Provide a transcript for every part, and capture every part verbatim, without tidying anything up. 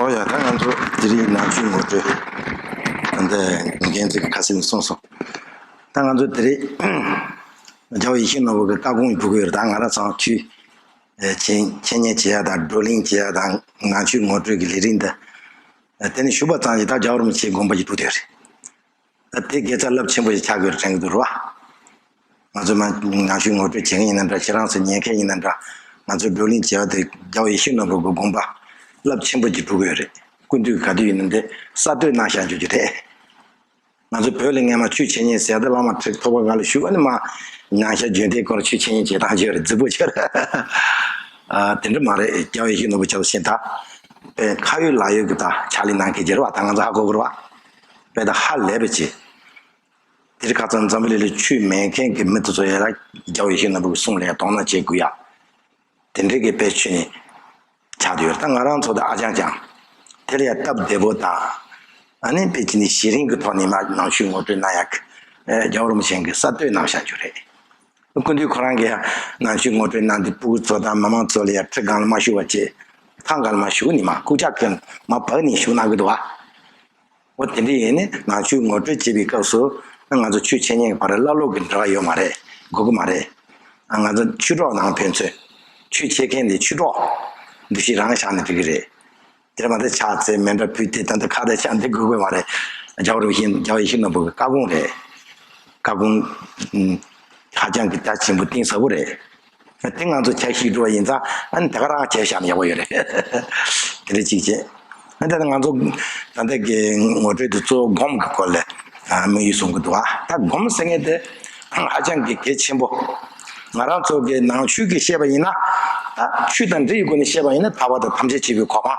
ཨོ་ཡ། ད་ང་ཚོ་དེ་རིང་ནང་ཆོས་ངོ་སྤྲོད་འདི་འགན་འཛིན་གྱིས་ཁ་སང་ནས་གསུངས་སོང་། ད་ང་ཚོ་དེ་རིང་རྒྱལ་བ་ཡིད་བཞིན་ནོར་བུ་གི་བཀའ་དགོངས་ཕུལ་གི་ཡོད་རེད། ད་ང་རང་ཚོ་ཆོས་འཆད་ཉན་བྱེད་ཡ་དང་བགྲོ་གླེང་བྱེད་ཡ་དང་ནང་ཆོས་ངོ་སྤྲོད་ཀྱི་ལས་རིམ་འདི་དེ་ནས་ཞུགས་པ་ཙམ་གྱིས་ད་རྒྱལ་བ་རིན་པོ་ཆེའི་དགོངས་པ་ཞིག་གྲུབ་བསྡད་ཡོད་རེད། ད་དེ་དགེ་རྩ་རླབས་ཆེན་པོ་ཞིག་ཆགས་དགོས་རེད་དྲན་གྱི་འདུག་ར། ང་ཚོ་མ་ནང་ཆོས་ངོ་སྤྲོད་བྱེད་མཁན་ཡིན་ན་འདྲ། ཁྱེད་རང་ཚོ་ཉན་མཁན་ཡིན་ན་འདྲ། ང་ཚོ་བགྲོ་གླེང་བྱེད་པ་དེ་རྒྱལ་བ་ཡིད་བཞིན་ནོར་བུ་གི་དགོངས་པ་རླབས་ཆེན་པོ་ཅིག་གྲུབ་ཀྱི་ཡོད་རེད། སྐུ་མདུན་ག་དུས་ཡིན་ན་འདི་གསར་གཏོད་གནང་བཞག་འཇུག་རྒྱུ་རེད། ང་ཚོ་བོད་ལ་སྔས་མ་ཆོས་འཆད་ཉན་ཟེར་ཡ་དེ་བླ་མ་ཁྲི་ཐོག་པ་སྒང་ལ་བཞུགས། ཨ་ནི་མ་ནང་ཤར་བརྗོད་བདེ་སྐོར་ཆོས་འཆད་ཉན་བྱེད་སྟངས་བརྗོད་རེད། རྫིག་པོ་ཆེ་རེད། ཨ། དེ་འདྲ་མ་རེད། རྒྱལ་བ་ཡིད་བཞིན་ནོར་བུ་ཆ་ཚོ་ཤེས་ད། དཔེ་ཁ་ཡོད་ལག་ཡོད་ཀྱི་ད་ཕྱག་ལས་གནང་མཁན་ཅིག་རེད་བ། ད་ང་ཚོ་ཧ་གོ་གི་རེད་བ། དཔེ་ད་ཧ་ལས་པ་ཅིག་དེར་ཁ་སང་འཛམ་བུ་གླིང་ལ་ཆོས་མེད་མཁན་གྱི་མི་དེ་ཚོ་ཡར་རྒྱལ་བ་ཡིད་བཞིན་ནོར་བུ་གི་གསུང་ལ་ཡང་དོ་སྣང་བྱེད་དགོས་ཡ། དེ་འདྲའི་གི་དཔེ་ཆོས་ནི་ཆགས་བསྡད་ཡོད་རེད། ད་ང་རང་ཚོ་དང་ཨ་ཅང་ཅང་དེ་ལ་ཡང་སྟབས་བདེ་པོ་དང་། ཨ་ནི་དཔེ་ཅི་ནི་ཞི་རིང་གི་ཐོག་ནས་མ་ནང་ཆོས་ངོ་སྤྲོད་གནང་ཡག་གི་རྒྱལ་བ་རིན་པོ་ཆེ་གིས་གསར་གཏོད་གནང་བཞག་རྒྱུ་རེད། སྐུ་མདུན་ཁོ་རང་གིས་ཡང་ནང་ཆོས་ངོ་སྤྲོད་གནང་དུས་སྤུ་གུ་ཚོ་དང་མི་མང་ཚོ་ལ་ཡང་ཁྲི་སྒང་ལ་མ་བཞུགས་པ་བྱས། ཐང་སྒང་ལ་མ་བཞུགས་ནས་མ་རྐུབ་བཀྱག་གིས་མ་བག་ནས་བཞུགས་གནང་གི་འདུག་བ། འོ་དེ་འདྲ་ཡིན་ནའི་ནང་ཆོས་ངོ་སྤྲོད་བྱེད་པའི་སྐབས་སུ་ང་ཚོ་ཆོས་འཆད་ཉན་གྱི་བར་བླ་སློབ་ཀྱི་འབྲེལ་བ་ཡོད་མ་རེད། དགོས་ཀྱི་མ་རེད། ང་ཚོ་ཆོས་གྲོགས་ནང་ཕན་ཚུན་ཆོས་འཆད་མཁན་དེ་ཆོས་གྲོགས་འདུ་ཤེས་རང་བཞག་ནས་འགྲིག་གི་རེད། དེར་མ་ཟད་ཕྱག་འཚལ་མཎྜལ་ཕུལ་ཏེ་ད་ལྟ་ཁ་བརྡ་བྱ་འདི་དགོས་དགོས་མ་རེད། རྒྱལ་བ་རིན་པོ་ཆེ་རྒྱལ་བ་ཡིད་བཞིན་ནོར་བུ་གི་བཀའ་དགོངས་རེད། བཀའ་དགོངས་ཧ་ཅང་གི་རྒྱ་ཆེན་པོ་གཏིང་ཟབ་པོ་རེད། དེ་ང་ཚོ་ཆ་ཤས་འགྲོ་བ་ཡིན་ཙང་ཨ་ནི་དེ་ག་རང་བྱས་བཞག་ན་ཡག་པོ་ཡོད་རེད། དེ་འདྲ་གཅིག་བྱས། ཨ་ད་ང་ཚོ་ད་ལྟ་གི་ངོ་སྤྲོད་དེ་གཙོ་བོ་སྒོམ་གྱི་སྐོར་ལ་དམིགས་ཡུལ་བཟུང་གི་འདུག་ཨ་ད་སྒོམ་ཟེར་མཁན་དེ་ཧ་ཅང་གི་གལ་ཆེན་པོ། ང་རང་ཚོ་གི་ནང་ཆོས་ཀྱི་བཤད་པ་ཡིན་ན། ད་ཆོས་དང་འབྲེལ་ཡོད་སྒོ་ནས་བཤད་པ་ཡིན་ན་ཐར་པ་དང་ཐམས་ཅད་མཁྱེན་པའི་གོ་འཕང་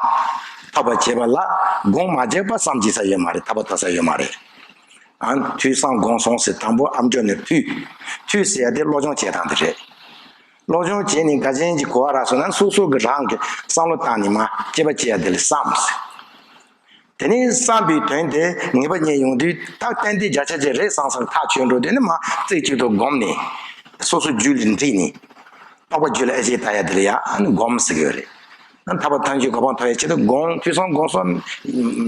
ཐོབ་པར་བྱེད་པ་ལ་སྒོམ་མ་རྒྱག་པ་བསམ་བྱེད་ས་ཡོད་མ་རེད། ཐར་པ་ཐོབ་ས་ཡོད་མ་རེད། ཨ་ཐོས་བསམ་སྒོམ་གསུམ་ཟེར། དང་པོ་ཨ་མཆོག་ནས་ཐོས། ཐོས་ཟེར་ཡ་དེ་བློ་སྦྱོང་བྱེད་སྟངས་དེ་རེད། བློ་སྦྱོང་བྱས་ནས་འགའ་ཅན་གྱི་གོ་བ་རག་སོང་ན་སོ་སོ་གི་རང་གི་བསམ་བློ་བཏང་ནས་མ་དཔྱད་པ་བྱེད་ཡ་དེ་ལ་བསམ་ཟེར། དེ་ནས་བསམ་པའི་དོན་དེ་ངེས་པ་རྙེད་ཡོང་དུས་ད་ཏན་ཏན་བརྒྱ་ཆ་བརྒྱ་རེད་བསམ་བསམ་ཐག་ཆོད་འགྲོ་དུས་ནི་མ་རྩེ་གཅིག་ཏུ་བསྒོམས་ནས་སོ་སོ་རྒྱུད་ལ་འདྲིས་ནས། རྟོགས་པ་རྒྱུད་ལ་ཨེ་ཅེ་ལྟ་ཡ་དེ་ལ་ཡ་ཨ་ནི་སྒོམ་ཟེར་གྱི་ཡོད་རེད། ཨ་ཐར་པ་ཐམས་ཅད་གོ་འཕང་ཐོབ་ཡ་ཆེད་དུ་སྒོམ་ཐོས་བསམ་སྒོམ་གསུམ་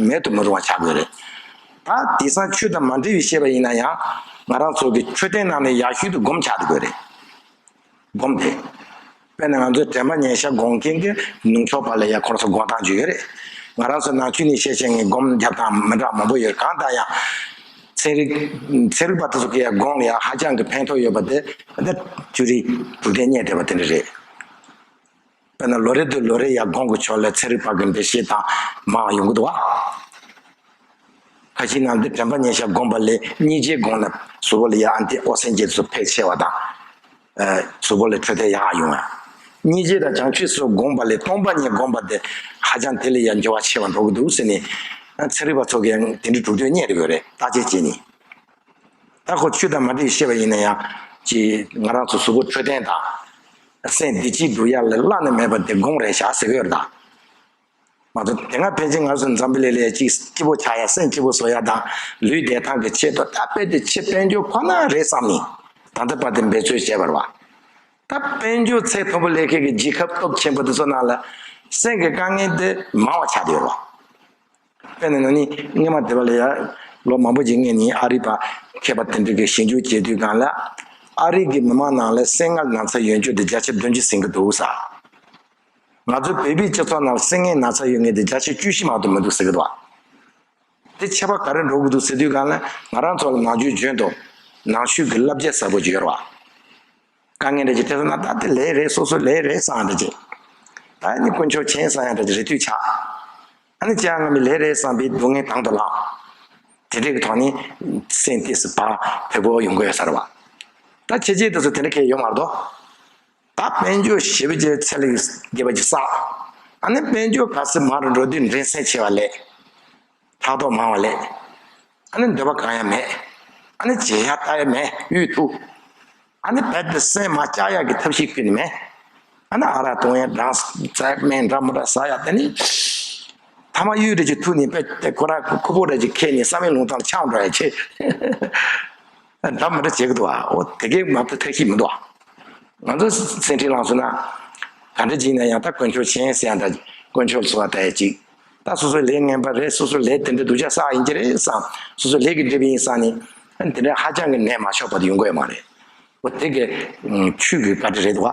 མེད་དུ་མི་རུང་བ་ཆགས་དགོས་རེད། ད་དེང་སང་ཆོས་དང་མ་འབྲེལ་བའི་བཤད་པ་ཡིན་ན་ཡང་ང་རང་ཚོ་གི་མཆོད་རྟེན་ནང་ནས་ཡག་ཤོས་དེ་སྒོམ་ཆགས་བསྡད་དགོས་རེད། སྒོམ་དེ། དཔེར་ན་ང་ཚོ་དྲན་པ་ཉེར་བཞག་སྒོམ་མཁན་གྱི་ནུབ་ཕྱོགས་པ་ལ་ཡ་ཁོ་རང་ཚོ་སྒོམ་སྟངས་ཅིག་ཡོད་རེད། ང་རང་ཚོ་ནང་ཆོས་ནས་བཤད་བཤད་མཁན་སྒོམ་རྒྱབ་སྟངས་མི་འདྲ་མང་པོ་ཡོད། གང་ལྟར་ཡང་། ཚན་རིག་ཚན་རིག་པ་དེ་ཚོ་གི་ཡ་སྒོམ་ལ་ཡ་ཧ་ཅང་གི་ཕན་ཐོགས་ཡོད་པ་དེ་ད་ཅུ་རིག་གྲུབ་འབྲས་རྙེད་བསྡད་པ་དེ་འདྲ་རེད། དཔེར་ན་ལོ་རེ་དུ་ལོ་རེ་ཡ་སྒོམ་གྱི་ཕྱོགས་ལ་ཚན་རིག་པ་གི་འགྲེལ་བཤད་དང་མང་བ་ཡོང་གི་འདུག་བ། ཁ་ཤས་ནང་འདི་དྲན་པ་ཉེར་བཞག་སྒོམ་པ་ལས་སྙིང་རྗེ་སྒོམ་ན་གཟུགས་པོ་ལ་ཡ་ཨན་ཏི་ཨོག་སིན་ཇེན་ཚོ་ཕལ་ཆེ་བ་དང་། ཨ་གཟུགས་པོ་ལ་འཕྲོད་བསྟེན་ཡག་ཡོང་ང་། སྙིང་རྗེ་དང་བྱང་ཆུབ་སོགས་སྒོམ་པ་ལས་སྟོང་པ་ཉིད་སྒོམ་པ་དེ་ཧ་ཅང་དེ་ལ་ཡ་འགྱུར་བ་ཆེ་བ་འགྲོ་གི་འདུག་ཟེར་ནས། ཨ་ཚན་རིག་པ་ཚོ་གིས་དེ་འདྲའི་གྲུབ་དོན་རྙེད་ཡོད་རེད། བརྟག་དཔྱད་བྱས་ནས། ད་ཁོ་ཆོས་དང་མ་འདྲེས་བཤད་པ་ཡིན་ན་ཡང་ཅི་ང་རང་ཚོ་གཟུགས་པོ་འཕྲོད་བསྟེན་དང་། སེམས་བདེ་སྐྱིད་སྒྲུབ་ཡག་ལ་བླ་ན་མེད་པ་དེ་སྒོམ་རེད་བཞག་ཟེར་གི་ཡོད་རེད་ད། མ་གཏོགས་དེ་སྔ་ཕལ་ཆེར་ང་ཚོ་འཛམ་བུ་གླིང་ལ་ཅིག་སྐྱིད་པོ་ཆགས་ཡ་སེམས་སྐྱིད་པོ་བཟོ་ཡ་དང་ལུས་བདེ་ཐང་གི་ཆེད་དུ་ད་དཔེ་དེ་ཆེ་དཔལ་འབྱོར་ཁོ་ན་རེད་བསམ་ནས་ད་ལྟ་བར་དུ་འབད་རྩོལ་བྱས་པ་རེད་བ། ད་དཔལ་འབྱོར་ཚད་མཐོན་པོ་སླེབས་མཁན་གྱི་རྒྱལ་ཁབ་སྟོབས་ཆེན་པོ་དེ་ཚོ་ནང་ལ་སེམས་ཀྱི་དཀའ་ངལ་དེ་མང་བ་ཆགས་བསྡད་ཡོད་རེད་བ། དཔེར་ན་ན་ནིང་སྔོན་མ་དེ་བ་ལ་ཡ་ལོ་མང་པོ་ཅིག་སྔོན་ནས་ཨ་རིའི་བ་མཁས་པ་དེ་འདྲ་གིས་ཞིབ་འཇུག་བྱེད་དུས་སྒང་ལ་ཨ་རི་གི་མི་མང་ནང་ལ་སེམས་ངལ་ན་ཚ་ཡོད་མཁན་དེ་བརྒྱ་ཆ་བདུན་ཅུ་ཟིན་གྱི་འདུག་ས། ང་ཚོ་བོད་པའི་སྤྱི་ཚོགས་ནང་སེམས་ངལ་ན་ཚ་ཡོད་མཁན་དེ་བརྒྱ་ཆ་བཅུ་བཞི་མ་གཏོགས་མི་འདུག་ཟེར་གྱི་འདུག་བ། དེ་ཁྱད་པར་ག་རེ་འགྲོ་གི་འདུག་ཟེར་དུས་སྒང་ལ་ང་རང་ཚོ་ལ་ནང་ཆོས་རྒྱུན་དུ་ནང་ཆོས་ཀྱི་བསླབ་བྱ་ཟབ་པོ་ཅིག་ཡོད་རེད་བ། དཀའ་ངལ་འདྲ་ཅིག་འཕྲད་སོང་ན་ད་དེ་ལས་རེད་སོ་སོ་ལས་རེད་བསམ་འདྲ་ཅིག་ད་ནི་དཀོན་མཆོག་མཁྱེན་བསམ་ཡ་འདྲ་ཅིག་རེ་ལྟོས་ཆགས། ཨ་ནི་ཅང་ང་མི་ལས་རེད་བསམ་པའི་སྡུག་བསྔལ་དང་དུ་ལངས། དེ་འདྲའི་གི་ཐོག་ནས་སེམས་ཏོག་ཙམ་བག་ཕེབས་པོ་ཡོང་གི་ཡོད་ས་རེད་བ། ད་ཁྱེད་ཆོས་དེ་ཚོ་དེ་འདྲ་གང་ཡང་ཡོད་མ་རེད་དོ། ད་དཔལ་འབྱོར་ཞེ་པོ་ཅིག་ཚད་ལས་བརྒལ་བ་ཅིག་བསགས། ཨ་ནི་དཔལ་འབྱོར་ག་ཚོད་མང་རུ་འགྲོ་དུས་འགྲན་སེམས་ཆེ་བ་ལས། ཕྲག་དོག་མང་བ་ལས། ཨ་ནི་འདོད་པ་གང་ཡང་མེད། ཨ་ནི་བྱེད་ཡག་ལྟ་ཡག་མེད། གཡུལ་ཐུབ། ཨ་ནི་རྦད་དེ་སེམས་མ་བཅག་ཡག་གི་ཐབས་ཤེས་ཀུན་ནས་མེད། ཨ་ནི་ཨ་རག་འཐུང་ཡག་འགྲངས་ཟ་ཡག་སྨན་འདྲ་མི་འདྲ་ཟ་ཡག་དེ་ནི། ཐ་མ་གཡུལ་རེ་ཅིག་ཐུག་ནས་རྦད་དེ་ཁོ་རང་ཁུ་ཁུ་པོ་རེ་ཅིག་ཁྱེར་ནས་བསམ་ཡས་ལུང་ཐང་ལ་ཆགས་འགྲོ་ཡག་ཆེ། འདྲ་མི་འདྲ་བྱེད་ཀྱི་འདུག་ཨ། འོ་དེ་གས་མ་གཏོགས་ཐབས་ཤེས་མི་འདུག་ཨ། ང་ཚོ་སེམས་ཁྲལ་ལངས་སོང་ན། ག་འདྲ་ཅིག་ཡིན་ན་ཡང་ད་དཀོན་མཆོག་མཁྱེན་ཟེར་ཡག་འདྲ། དཀོན་མཆོག་ཚོ་བ་ད་ཡ་ཅིག་ད་སོ་སོའི་ལས་ངན་པ་རེད། སོ་སོའི་ལས་དེ་འདྲ་སྡུག་ཅག་བསགས་ཡིན་གྱི་རེད་བསམ། སོ་སོའི་ལས་ཀྱི་སྒྲིབ་ཡིན་བསམ་ནས། ཨ་ནི་དེ་འདྲ་ཧ་ཅང་གི་ནད་མ་ཤོར་བར་དུ་ཡོང་དགོས་ཡོད་མ་རེད། འོ་དེ་གི་ཆོས་ཀྱི་བཀའ་དྲིན་རེད་འདུག་བ།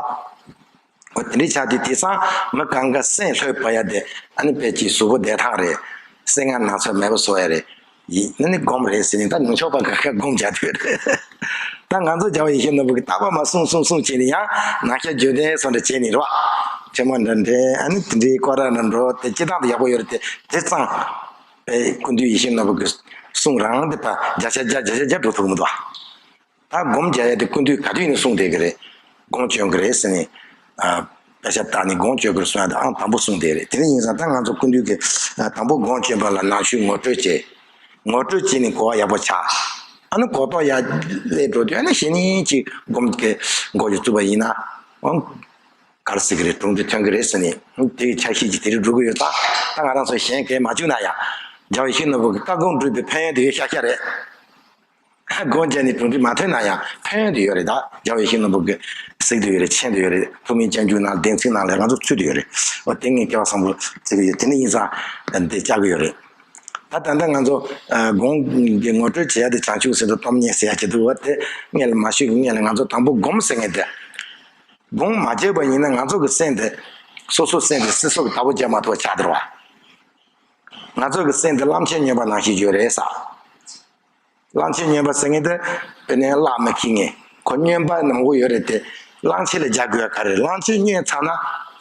འོ་དེ་འདྲའི་ཆ་དུས་དེང་སང་མི་གང་ག་སེམས་ལྷོད་པ་ཡ་དེ། ཨ་ནི་དཔེ་ཅིག་གཟུགས་པོ་བདེ་ཐང་རེད། སེམས་ངན་སྣ་ཚོགས་མེད་པ་བཟོ་ཡ་རེད། ཡིན་ན་ནི་སྒོམ་རེད་ཟེར་ནས། ད་ནུབ་ཕྱོགས་པ་ག་ག་སྒོམ་བྱ་དུས་རེད། ད་ང་ཚོ་རྒྱལ་བ་ཡིད་བཞིན་ནོར་བུ་གི་བརྟག་པ་མ་གསུང་གསུང་གསུང་བྱས་ནས། ཡང་ནང་ཤ་རྒྱུ་ལྡན་སོགས་འདྲ་བྱས་ནས་རེད་བ། ཆེན་མོ་འདྲ་འདྲ། ཨ་ནི་དེ་འདྲའི་སྐོར་ར་འདྲ་འགྲོ་དེ་སྤྱི་བཏང་དུ་ཡག་པོ་ཡོད་རེད་དེ། དེ་ཙང་པའི་ཀུན་འདུས་ཡིད་བཞིན་ནོར་བུ་གི་གསུང་རང་དེ་ཕར་བརྒྱ་ཆ་བརྒྱ་བརྒྱ་ཆ་བརྒྱ་འགྲོ་ཐུབ་མི་འདུག་བ། ད་སྒོམ་རྒྱག་ཡ་དེ་ཀུན་འདུས་ག་དུས་ཡིན་ན་གསུངས་བསྡད་ཀྱི་རེད། སྒོམ་སྐྱོན་གྱི་རེད་ཟེར་ནས། ཨ། དཔེ་ཆ་ལྟ་ནས་སྒོམ་སྐྱོན་གྱི་རེད་གསུང་ཡ་དེ་ཨང་དང་པོ་གསུངས་བསྡད་རེད། དེ་འདྲ་ཡིན་ཙང་ད་ང་ཚོ་ཀུན་འདུས་ཀྱི། ཨ། དང་པོ་སྒོམ་སྐྱོན་པ་ལ་ནང་ཆོས་ངོ་སྤྲོད་བྱེད། ངོ་སྤྲོད་བྱས་ནས་གོ་བ་ཡག་པོ་ཆགས། ཨ་ནི་གོ་རྟོགས་ཡར་སླེབས་འགྲོ་དུས། ཨ་ནི་གཞི་ནས་ཅིག་སྒོམ་གྱི་མགོ་ཅིག་བཙུགས་པ་ཡིན་ན། ཨང་། ག་རེ་ཟེར་གྱི་རེད། གྲུབ་འབྲས་ཐོན་གྱི་རེད་ཟེར་ནས། དེ་གི་ཆ་ཤས་ཀྱི་དེ་རིགས་འགྲོ་གི་ཡོད་ཙང་། ད་ང་རང་ཚོ་གཞན་གས་མ་བཅུག་ན་ཡང་། རྒྱལ་བ་ཡིད་བཞིན་ནོར་བུ་གི་བཀའ་སྒོམ་སྒྲུབ་པའི་ཕན་ཡོན་དེ་ཡོད་ཤག་ཤག་རེད། སྒོམ་བྱས་ནས་གྲུབ་འབྲས་མ་ཐོན་ན་ཡང་ཕན་ཡོན་དེ་ཡོད་རེད། ད་རྒྱལ་བ་ཡིད་བཞིན་ནོར་བུ་གི་གཟིགས་དེ་ཡོད་རེད། མཁྱེན་དེ་ཡོད་རེད། ཐུགས་སྨོན་སྤྱན་འཇུག་ནང་བདེན་ཚིག་ནང་ལ་ང་ཚོ་ཚུད་དེ་ཡོད་རེད། འོ་དེ་ངས་སྐལ་བ་བཟང་པོ་བརྩི་གི་ཡོད། དེ་འདྲ་ཡིན་ཙང་འདི་བཅར་གི་ཡོད་རེད། ད་ད་ལྟ་ང་ཚོ། ཨ། སྒོམ་གྱི་ངོ་སྤྲོད་བྱེད་ཡ་དེ་བྱང་ཆུབ་སེམས་དང་སྟོང་ཉིད་ཟེར་ཡ་ཅིག་འདུག་བ། དེ་སྔོན་ལ་མ་ཞུས་ཀྱི་སྔོན་ལ། ང་ཚོ་དང་པོ་སྒོམ་ཟེར་མཁན་དེ། སྒོམ་མ་བྱས་པ་ཡིན་ན་ང་ཚོ་གི་སེམས་དེ། སོ་སོའི་སེམས་དེ་སོ་སོ་གིས་བདག་པོ་རྒྱབ་མ་ཐུབ་པ་ཆགས་བསྡད་རེད་བ། ང་ཚོ་གི་སེམས་དེ་གླང་ཆེན་སྨྱོན་པ་ནང་བཞིན་ཡོད་རེད་ཟེར། གླང་ཆེན་སྨྱོན་པ་ཟེར་མཁན་དེ་དཔེར་ན་གླགས་མི་འཁེལ་མཁན། ཁོ་སྨྱོན་པ་མང་པོ་ཡོད་རེད་དེ། གླང་ཆེན་ལ་རྒྱག་དགོས་པ་ག་རེ་རེད། གླང་ཆེན་སྨྱོན་ཚར་ན་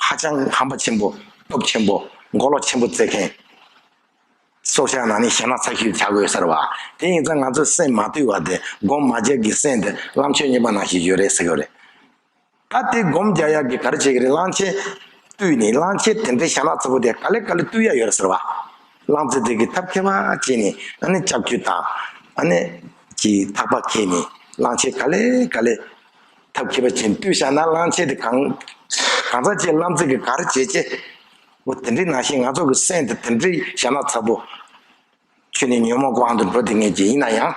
ཧ་ཅང་ཧམ་པ་ཆེན་པོ། སྟོབས་ཆེན་པོ། མགོ་ལོག་ཆེན་པོ་རྩེད་མཁན། སྲོག་ཆགས་ནང་ནས་ཞེད་སྣང་ཚ་ཤོས་ཆགས་དགོས་ཟེར་བ། དེ་ཡིན་ཙང་ང་ཚོ་སེམས་མ་བཏུལ་བ་དེ། སྒོམ་མ་བྱས་ཀྱི་སེམས་དེ་གླང་ཆེན་སྨྱོན་པ་ནང་བཞིན་ཡོད་རེད་ཟེར་གྱི་ཡོད་རེད། ད་དེ་སྒོམ་རྒྱག་ཡག་གི་ག་རེ་བྱེད་ཀྱི་རེད། གླང་ཆེན་བཏུལ་ནས། གླང་ཆེན་དེ་འདྲའི་ཞེད་སྣང་ཚ་པོ་དེ་ག་ལེ་ག་ལེ་བཏུལ་ཡག་ཡོད་རེད་ཟེར་བ། གླང་རྫས་དེ་གིས་ཐབས་མཁས་པ་བྱས་ནས། ཨ་ནི་ལྕགས་ཀྱུ་དང་། ཨ་ནི་ཅིག་ཐག་པ་ཁེལ་ནས། གླང་ཆེན་ག་ལེ་ག་ལེ་ཐབས་མཁས་པ་བྱས་ནས་བཏུལ་བཞག་ན། གླང་ཆེན་དེ་གང་གང་ཚ་བྱས། གླང་རྫས་ཀྱིས་ག་རེ་བྱེད་ཅེ། འོ་དེ་འདྲའི་ནང་བཞིན་ང་ཚོ་གི་སེམས་དེ་དེ་འདྲའི་ཞེད་སྣང་ཚ་པོ། ཁྱོད་ནི་ཉོན་མོངས་ཀྱི་དབང་དུ་འགྲོ་བསྡད་མཁན་ཅིག་ཡིན་ན་ཡང་།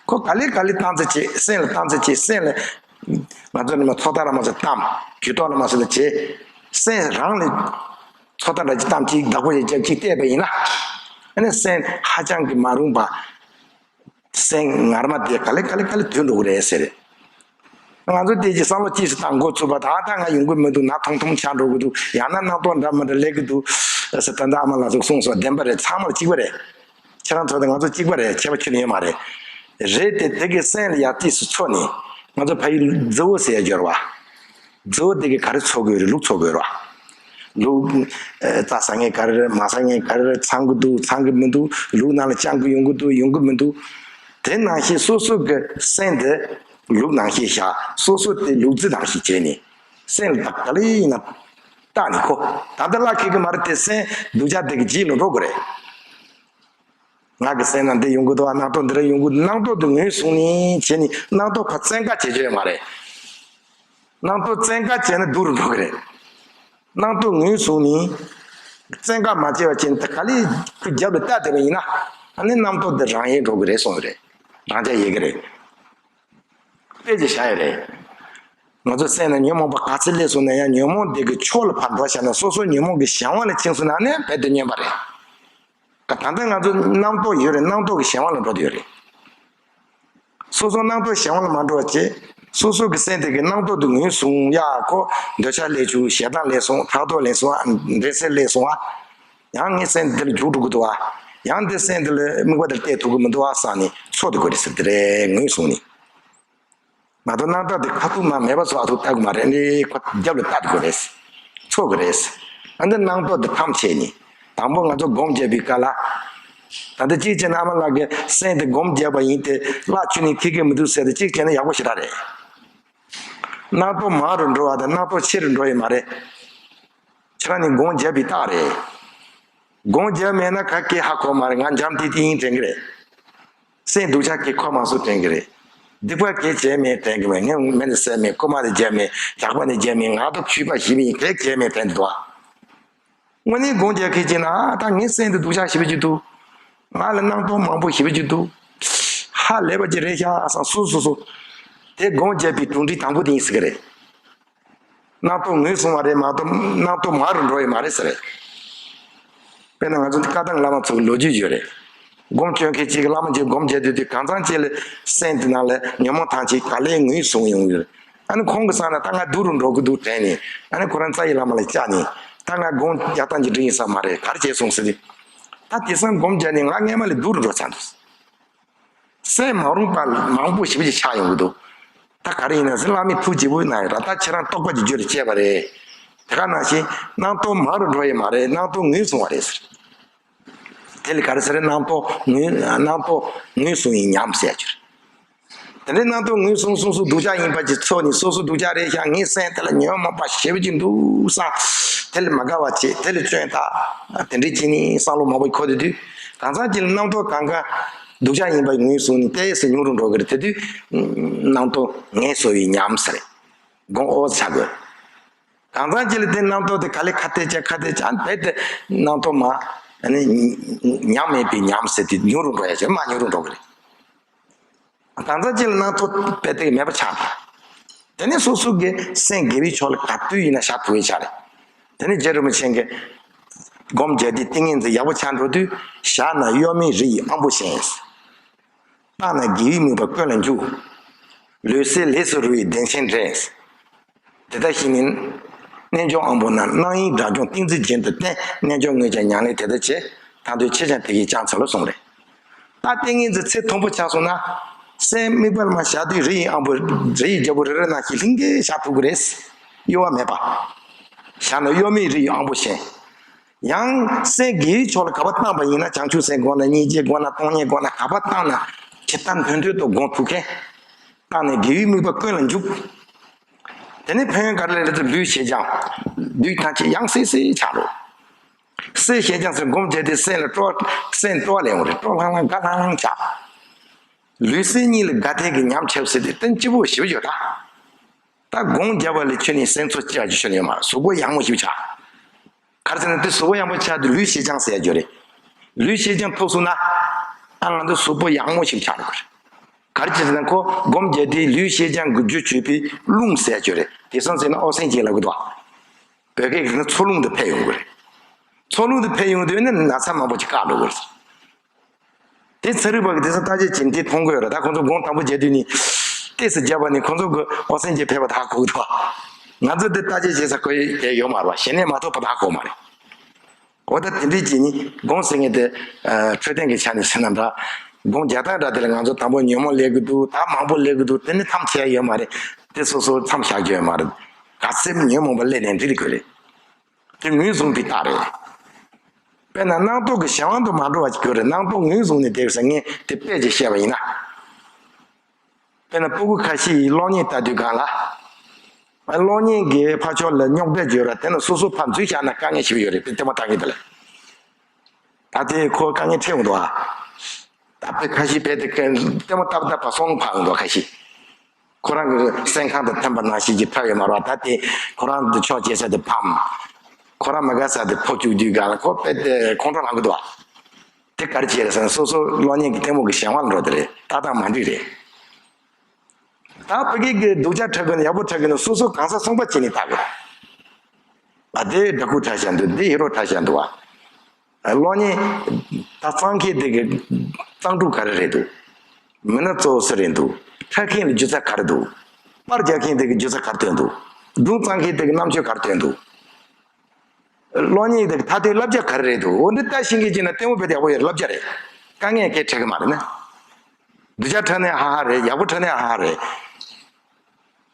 ཁོ་ག་ལེ་ག་ལེ་བཏང་རྩིས་བྱེད། སེམས་ལ་བཏང་རྩིས་བྱེད། སེམས་ལ། ང་ཚོ་ནི་མ་ཚོགས་ཐག་ར་མ་ཚོགས་གཏམ། ཇུས་གཏོགས་ལ་མ་ཚོགས་ལ་བྱེད། སེམས་རང་ལ་ཚོགས་ཐག་འདྲ་ཅིག་གཏམ་ཅིག་བདག་པོ་ཡེ་རྒྱབ་ཅིག་བལྟས་པ་ཡིན་ན། ཨ་ནི་སེམས་ཧ་ཅང་གི་མ་རུངས་པ། སེམས་ངར་མ་དེ་ག་ལེ་ག་ལེ་ག་ལེ་དུད་འགྲོ་གི་རེད་ཟེར། ང་ཚོ་དེ་ཅིག་བསམ་བློ་ཅིག་ཙམ་བཏང་འགོ་ཚུགས་པ། ད་ལྟ་ང་ཡོང་གི་མི་འདུག། ན་ཐུང་ཐུང་ཆགས་འགྲོ་གི་འདུག། ཡང་ན་རྣམ་རྟོག་འདྲ་མི་འདྲ་སླེབས་ཀྱི་འདུག་ཟེར། ད་ལྟ་ཨ་མ་ལགས་ཚོས་གསུངས་སོང་། བདེན་པ་རེད། ཚང་མ་ལ་གཅིག་པ་རེད། ཁྱེད་རང་ཚོ་དང་ང་ཚོ་གཅིག་པ་རེད། ཁྱད་པར་ཁྱོན་ནས་ཡོད་མ་རེད། རེད་དེ། དེ་གི་སེམས་ལ་ཡར་ཏོག་ཙམ་འཚོ་ནས། ང་ཚོ་ཕ་ཡུལ་རྫི་བོ་ཟེར་ཡ་ཡོད་རེད་བ། རྫི་བོ་དེ་གིས་ག་རེ་འཚོ་དགོས་རེད། ལུག་འཚོ་དགོས་རེད་བ། ལུག་ཨ། རྩྭ་ཟ་མཁན་ག་རེ་རེད། མ་ཟ་མཁན་ག་རེ་རེད། ཚང་གི་འདུག། ཚང་གི་མི་འདུག། ལུག་ནང་ལ་སྤྱང་ཀི་ཡོང་གི་འདུག། ཡོང་གི་མི་འདུག། དེ་ནང་བཞིན་སོ་སོ་གི་སེམས་དེ་ལུག་ནང་བཞིན་བཞག། སོ་སོ་དེ་ལུག་རྫི་ནང་བཞིན་བྱས་ནས། སེམས་ལ་ད་ག་ལེ་ཡིན་ན་བལྟས་ནས། ཁོ་ད་ལྟ་ལག་འཁེལ་གི་མ་རེད་དེ། སེམས་སྡུག་ཅག་དེ་གི་རྗེས་ལ་འགྲོ་དགོས་རེད། ང་གི་སེམས་ནང་འདི་ཡོང་གི་འདུག་ཨ། རྣམ་རྟོག་འདི་ར་ཡོང་གི་འདུག། རྣམ་རྟོག་འདི་ངོས་བཟུང་ནས་བྱས་ནས། རྣམ་རྟོག་ཕར་བཙན་བཀའ་བྱེད་རྒྱུ་ཡོད་མ་རེད། རྣམ་རྟོག་བཙན་བཀའ་བྱས་ན་སྡུག་རུ་འགྲོ་གི་རེད། རྣམ་རྟོག་ངོས་བཟུང་ནས་བཙན་བཀའ་མ་བྱས་པ་བྱས་ན། ད་ག་ལེ་ཁོ་རྒྱབ་ལ་བལྟས་བསྡད་པ་ཡིན་ན། ཨ་ནི་རྣམ་རྟོག་འདི་རང་ཡལ་འགྲོ་གི་རེད་གསུངས་ཡོད་རེད། རང་འཇགས་ཡལ་གི་རེད། དཔེ་ཅིག་བཞག་ཡོད་རེད། ང་ཚོ་སེམས་ནང་ཉོན་མོངས་པ་ག་ཚོད་སླེབས་སོང་ན་ཡང་། ཉོན་མོངས་དེ་གི་ཕྱོགས་ལ་ཕར་འགྲོ་བཞག་ན། སོ་སོ་ཉོན་མོངས་ཀྱི་གཞན་དབང་ལ་ཕྱིན་སོང་ན། ཨ་ནི་རྦད་དེ་སྨྱོན་པ་རེད། ད་ལྟ་ང་ཚོ་རྣམ་རྟོག་ཡོད་རེད། རྣམ་རྟོག་གི་གཞན་དབང་ལ་འགྲོ་བསྡད་ཡོད་རེད། སོ་སོ་རྣམ་རྟོག་གཞན་དབང་ལ་མ་འགྲོ་བ་བྱེད། སོ་སོ་གི་སེམས་དེ་གི་རྣམ་རྟོག་དེ་ངོས་བཟུང་ཡ། ཁོ་འདོད་ཆགས་སླེབས་བྱུང་། ཞེ་སྡང་སླེབས་སོང་། ཕྲག་དོག་སླེབས་སོང་། ཨ། འགྲན་སེམས་སླེབས་སོང་ཨ། ཡང་ངའི་སེམས་འདི་ལ་རྒྱུགས་འགྲོ་གི་འདུག་ཨ། ཡང་འདི་སེམས་འདི་ལ་དམིགས་པ་འདིར་གཏད་ཐུབ་ཀྱི་མི་འདུག་ཨ་བསམ་ནས་འཚོ་བསྡད་དགོས་རེད་ཟེར། དེ་རེད། ངོས་བཟུང་ནས། མ་གཏོགས་རྣམ་དག་དེ་ཁ་ཐུག་མ་མེད་པ་ཚོ་ཨ་ཐུག་ལྟ་དགོས་མ་རེད། ཨ་ནི་ཁོ་རྒྱབ་ལ་ལྟ་དགོས་རེད། འཚོ་དགོས་རེད། ཨ་ནི་རྣམ་རྟོག་དེ་ཕམ་བྱས་ནས། དང་པོ་ང་ཚོ་སྒོམ་བརྒྱབ་པའི་སྐབས་ལ། ད་ལྟ་གཅིག་བྱས་ན་ཨ་མ་ལགས་ཀྱིས་སེམས་དེ་སྒོམ་བརྒྱབ་པ་ཡིན་ཏེ། ལག་ཁྱོན་ནས་འཁེལ་གི་མི་འདུག་ཟེར་ཏེ་གཅིག་བྱས་ན་ཡག་པོ་ཞེ་དྲག་རེད། རྣམ་རྟོག་མང་རུ་འགྲོ་བ་དང་རྣམ་རྟོག་ཆེ་རུ་འགྲོ་ཡི་མ་རེད། ཁྱེད་རང་ནི་སྒོམ་བརྒྱབ་པའི་རྟགས་རེད། སྒོམ་བརྒྱབ་མེད་ན་ག་གེ་ཧ་གོ་མ་རེད། ང་འཇམ་ཏིག་ཏིག་ཡིན་དྲན་གི་རེད། སེམས་སྡུག་ཅག་གི་ཁོ་མ་སུ་དྲན་གི་རེད། སྡིག་པ་གེ་བྱས་མེད་དྲན་གི་མེད། ངས་མེ་ནི་བསད་མེད། རྐུན་མ་ནི་བརྒྱབ་མེད། ཇག་པ་ནི་བརྒྱབ་མེད། ང་ད་ཆོས་པ་ཞིག་མིན། གེ་བྱས་མེད་དྲན་འདུག་ཨ། དངོས་གནས་སྒོམ་རྒྱག་མཁན་ཅིག་ན། ད་ངའི་སེམས་འདི་སྡུག་ཅག་ཞེ་པོ་ཅིག་འདུག། ང་ལ་རྣམ་རྟོག་མང་པོ་ཞེ་པོ་ཅིག་འདུག། ཧ་ལས་པ་ཅིག་རེད་ཤག་བསམ། སོ་སོ་སོ། དེ་སྒོམ་བརྒྱབ་པའི་གྲུབ་འབྲས་དང་པོ་དེ་ཡིན་ཟེར་གི་རེད། རྣམ་རྟོག་ངོས་བཟུང་བ་རེད་མ་གཏོགས་རྣམ་རྟོག་མང་རུ་འགྲོ་ཡི་མ་རེད་ཟེར། དཔེར་ན་ང་ཚོ་འདི་བཀའ་གདམས་བླ་མ་ཚོ་གི་ལོ་རྒྱུས་ཡོད་རེད། སྒོམ་སྐྱོན་མཁན་གཅིག་གིས་བླ་མ་གཅིག་སྒོམ་རྒྱག་དུས་དུས་གང་ཚང་གཅིག་ལ་སེམས་དེ་ནང་ལ་ཉོན་མོངས་ཐམས་ཅད་ག་ལེར་ངོས་བཟུང་ཡོང་གི་ཡོད་རེད། ཨ་ནི་ཁོང་གི་བསམ་ན་ད་ང་སྡུག་རུ་འགྲོ་གི་འདུག་དྲན་ནས། ཨ་ནི་ཁོ་རང་རྩ་བའི་བླ་མ་ལ་བཅར་ནས། ད་ང་སྒོམ་རྒྱག་སྟངས་ཅིག་འགྲིག་ཡིན་ས་མ་རེད། ག་རེ་བྱས་སོང་ཟེར་དུས། ད་དེང་སང་སྒོམ་རྒྱག་ནས་ང་སྔས་མ་ལས་སྡུག་རུ་འགྲོ་ཚར་འདུག་སེམས་མ་རུངས་པ་མང་པོ་ཞེ་པོ་ཅིག་ཆགས་ཡོང་གི་འདུག་ད་ག་རེ་ཡིན་ན་ཟེར། བླ་མས་ཐུགས་དགྱེས་པོ་གནང་ཡོད་ར། ད་ཁྱེད་རང་རྟོགས་པ་གི་རྒྱུ་ལ་སྐྱེས་པ་རེད། དེ་ག་ནང་བཞིན་རྣམ་རྟོག་མང་རུ་འགྲོ་ཡི་མ་རེད། རྣམ་རྟོག་ངོས་བཟུང་བ་རེད་ཟེར། དེ་ལ་ག་རེ་ཟེར། རྣམ་རྟོག་ངོས་རྣམ་རྟོག་ངོས་བཟུང་བའི་ཉམས་ཟེར་ཡ་ཅིག་རེད། དེ་འདྲའི་རྣམ་རྟོག་ངོས་བཟུང་། སོ་སོ་སྡུག་ཅག་ཡིན་པ་ཅིག་ཚོར་ནས། སོ་སོ་སྡུག་ཅག་རེད་ཤག་ངའི་སེམས་དེ་ལ་ཉོན་མོངས་པ་ཞེ་པོ་ཅིག་འདུག་བསམ། དེ་ལ་མ་དགའ་བ་བྱེད། དེ་ལ་སྐྱོན་བཏགས། དེ་འདྲའི་བྱས་ནས་བསམ་བློ་མང་པོ་འཁོར་དུས་དུས། གང་ཚང་ཅིག་ལ་རྣམ་རྟོག་གང་ག་སྡུག་ཅག་ཡིན་པ་ངོས་བཟུང་ནས་ཏོག་ཙམ་ཉུང་རུ་འགྲོ་གི་རེད། དེ་དུས་རྣམ་རྟོག་ངལ་གསོ་བའི་ཉམས་ཟེར་རེད། སྒོམ་ཨོ་ཙམ་བྱ་དགོས། གང་ཚང་ཅིག་ལ་དེ་རྣམ་རྟོག་དེ་ག་ལེར་ཁ་གཏད་བཅག་ཁ་གཏད་བཅག་བྱས་ཏེ། རྣམ་རྟོག་མ་ཨ་ནི་ཉམས་མེད་པའི་ཉམས་ཟེར་དེ་ཉུང་རུ་འགྲོ་ཡ་བྱས། མར་ཉུང་རུ་འགྲོ་གི་རེད། གང་ཚང་ཅིག་ལ་རྣམ་རྟོག་དཔེ་དེ་མེད་པ་ཆགས་པ། དེ་ནས་སོ་སོ་གི་སེམས་དགེ་བའི་ཕྱོགས་ལ་ག་དུས་ཡིན་ན་བཞག་ཐུབ་པའི་ཆ་རེད། དེ་ནས་རྗེ་རིན་པོ་ཆེ་གིས་སྒོམ་རྒྱག་དུས་ཏིང་ངེ་འཛིན་ཡག་པོ་ཆགས་འགྲོ་དུས། བཞག་ན་གཡོ་མེད་རི་ཡི་དབང་པོ་བཞིན། བཏང་ན་དགེ་བའི་དམིགས་པ་ཀུན་ལ་འཇུག་ལུས་སེམས་ལས་སུ་རུང་བའི་བདེ་ཆེན་འདྲེན། དེ་ལྟར་ཤེས་ནས་རྣལ་འབྱོར་དབང་པོ་རྣམས། སྣང་ཡུལ་དགྲ་བཅོམ་ཏིང་འཛིན་རྒྱུན་དུ་བསྟེན། རྣལ་འབྱོར་དངོས་ཀྱང་ཉམས་ལེན་དེ་ལྟར་བྱེད། ཐར་འདོད་ཆེས་ཀྱང་དེ་བཞིན་ཀྱང་འཚལ་ལོ་གསུངས་རེད། ད་ཏིང་ངེ་འཛིན་ཚད་མཐོན་པོ་ཆགས་སོང་ན། སེམས་དམིགས་པ་ལ་མར་བཞག་དུས་རི་ཡི་དབང་པོ། རི་ཡི་རྒྱལ་པོ་རི་རབ་ནང་བཞིན་ལྷིང་གེ་བཞག་ཐུབ་ཀྱི་རེད། གཡོ་བ་མེད་པ། བཞག་ན་གཡོ་མེད་རི་ཡི་དབང་པོ་བཞིན། ཡང་སེམས་དགེ་བའི་ཕྱོགས་ལ་ག་པར་བཏང་པ་ཡིན་ན། བྱང་ཆུབ་སེམས་སྒོམ་ན། སྙིང་རྗེ་སྒོམ་ན། སྟོང་ཉིད་སྒོམ་ན། ག་པར་བཏང་ན་ཇི་ལྟར་མཐུན་མཐུན་དུ་སྒོམ་ཐུབ་མཁན། བཏང་ནས་དགེ་བའི་དམིགས་པ་ཀུན་ལ་འཇུག་དེ་ནས་ཕན་ཡོན་ག་རེ་ལེན་རེད་ཟེར། ལུས་ཞེ་སྦྱངས། ལུས་ཐམས་ཅད་ཡང་སིལ་སིལ་ཆགས་འགྲོ། སེམས་ཞེ་སྦྱངས་ཟེར། སྒོམ་བྱས་ཏེ་སེམས་ལ་སྤྲོ། སེམས་སྤྲོ་བ་ལེན་དགོས་རེད། སྤྲོ་ལྷང་ལྷང་དགའ་ལྷང་ལྷང་ཆགས། ལུས་སེམས་གཉིས་ལ་དགའ་དད་ཀྱི་ཉམས་ཆགས་ཟེར་དེ་སྟོན་སྐྱིད་པོ་ཞེ་པོ་ཡོད་ད། ད་སྒོམ་རྒྱབ་པ་ལས་ཁྱོན་ནས་སེམས་ཚོར་སྐྱེ་བ་ཅིག་ཁྱོན་ནས་ཡོད་མ་རེད། གཟུགས་པོ་ཡག་མོ་ཞིག་ཆགས། ག་རེ་ཟེར་ན་དེ་གཟུགས་པོ་ཡག་མོ་ཆགས་དུས་ལུས་ཞེ་སྦྱངས་ཟེར་ཡ་ཡོད་རེད། ལུས་ཞེ་སྦྱངས་ཐུབ་སོང་ན། ཨ་ང་ཚོ་གཟུགས་པོ་ཡག་མོ་ཞིག་ཆགས་འགྲོ་གི་རེད། ག་རེ་བྱས་ཟེར་ན་ཁོ་སྒོམ་བརྒྱབ་དུས་ལུས་ཞེ་སྦྱངས་ཀྱི་རྒྱུ་བྱེད་པའི་རླུང་ཟེར་ཡ་ཡོད་རེད། དེང་སང་ཟེར་ན་ཨོག་སི་ཇན་ལབ་གི་འདུག་བོད་སྐད་ཀྱི་ན་འཚོ་རླུང་དེ་འཕེལ་ཡོང་གི་རེད། འཚོ་རླུང་དེ་འཕེལ་ཡོང་དུས་ནི་ན་ཚ་མང་པོ་ཅིག་བཀག་འགྲོ་གི་རེད། དེ་ཚན་རིག་པ་གིས་དེང་སང་བརྟག་དཔྱད་བྱས་ནས་དེ་མཐོང་གི་ཡོད་རེད། ད་ཁོང་ཚོ་སྒོམ་དང་པོ་བརྒྱབ་དུས་ནས་ཏོག་ཙམ་བརྒྱབ་པ་ནས་ཁོང་ཚོ་གི་ཨོག་སི་ཇན་འཕེལ་བ་དེ་ཧ་གོ་གི་འདུག་ང་ཚོ་འདི་བརྟག་དཔྱད་བྱེད་ས་ཁོ་ཡི་དེ་ཡོད་མ་རེད་པ། ཞེ་ནས་མ་ཐུབ་པ་དེ་ཧ་གོ་མ་རེད། འོ་ད་དེ་འདྲའི་བྱས་ནས་སྒོམ་ཟེར་མཁན་དེ། ཨ་འཕྲོད་བསྟེན་གྱི་ཆ་ནས་བྱས་ན་འདྲ། སྒོམ་རྒྱག་སྟངས་འདྲ་དེ་ལ་ང་ཚོ་དང་པོ་ཉོན་མོངས་སླེབས་ཀྱི་འདུག་ད་མང་པོ་སླེབས་ཀྱི་འདུག་དེ་ནི་མཚམས་བྱས་ཡོད་མ་རེད། དེ་སོ་སོ་མཚམས་བཞག་རྒྱུ་ཡོད་མ་རེད། ག་ཚོད་ཉོན་མོངས་པ་སླེབས་ནའང་འགྲིག་གི་རེད། དེ་ངོས་བཟུང་བའི་རྟགས་རེད། དཔེར་ན་རྣམ་རྟོག་གི་གཞན་དབང་དུ་མ་འགྲོ་བ་ཞིག་དགོས་རེད། རྣམ་རྟོག་ངོས་བཟུང་ནས་བསྡད་ས་ངས་དེ་དཔེ་ཅིག་བཤད་པ་ཡིན་ན། དཔེར་ན་སྤུ་གུ་ཁ་ཤས་ཡིས་གློག་བརྙན་ལྟ་དུས་སྒང་ལ། གློག་བརྙན་གྱི་ཕར་ཕྱོགས་ལ་རྙོག་དྲ་ཡོད་ར། དེ་ནི་སོ་སོ་ཕར་འཛུལ་བཞག་ན་དཀའ་ངལ་ཞིག་ཡོད་རེད། དཔེ་ལྟད་མོ་ལྟ་མཁན་དེ་ལ། ད་དེ་ཁོ་དཀའ་ངལ་འཕྲད་འོང་འདུག་ཨ། ད་དཔེ་ཁ་ཤས་དཔེ་དེ་ལྟད་མོ་ལྟ་བ་ལྟ་བ་སོང་ཕར་འོང་འདུག་ཁ་ཤས། ཁོ་རང་གི་སེམས་ཁམས་དང་མཐུན་པ་ནང་བཞིན་གྱི་འཁྲབ་ཡོད་མ་རེད་པ། ད་དེ་ཁོ་རང་དུ་ཆོག་བྱེད་ས་དེ་ཕམ། ཁོ་རང་མ་དགའ་ས་དེ་ཕོག་བཅུག་དུས་སྒང་ལ་ཁོ་དཔེ་དེ་ཁོང་ཁྲོ་ལངས་གི་འདུག་ཨ། དེ་ག་རེ་བྱས་རེད་ཟེར་ན་སོ་སོ་གློག་བརྙན་གྱི་ལྟད་མོ་གི་གཞན་དབང་ལ་འགྲོ་དེ་རེད། ལྟ་སྟངས་མ་འགྲིག་རེད། ད་ཕ་གི་གི་སྡུག་ཅག་འཁྲབ་གི་ན་ཡག་པོ་འཁྲབ་གི་ན་སོ་སོ་གང་ཟག་གསུམ་པ་བྱས་ནས་ལྟ་དགོས། ཨ་དེ་སྦྲ་གུར་འཁྲབ་བཞག་འདུག་དེ་ཧི་རོ་འཁྲབ་བཞག་འདུག་ཨ། གློག་བརྙན་ད་བཙལ་མཁན་དེ་གི་བཙལ་གྲུབ་ག་རེ་རེད་འདུག་མི་སྣ་གཙོ་བོ་སུ་རེད་འདུག་འཁྲབ་མཁན་ལ་སྒྱུ་རྩལ་ག་རེ་འདུག་པར་རྒྱག་མཁན་དེ་གི་སྒྱུ་རྩལ་ག་རེ་ཐོན་འདུག་སྒྲུང་བཙལ་མཁན་དེ་གི་རྣམ་དཔྱོད་ག་རེ་ཐོན་འདུག་གློག་བརྙན་དེ་གི་ད་དེ་བསླབ་བྱ་ག་རེ་རེད་འདུག་འོ་འདི་ལྟ་ཤེས་མཁན་ཅིག་ན་ལྟད་མོ་དཔེ་ཡག་པོ་ཡོད་རེད། བསླབ་བྱ་རེད། དཀའ་ངལ་སྐད་འཕྲད་གི་མ་རེད་ན། སྡུག་ཅག་འཁྲབ་ནའང་ཧ་ཧ་རེད། ཡག་པོ་འཁྲབ་ནའང་ཧ་ཧ་རེད།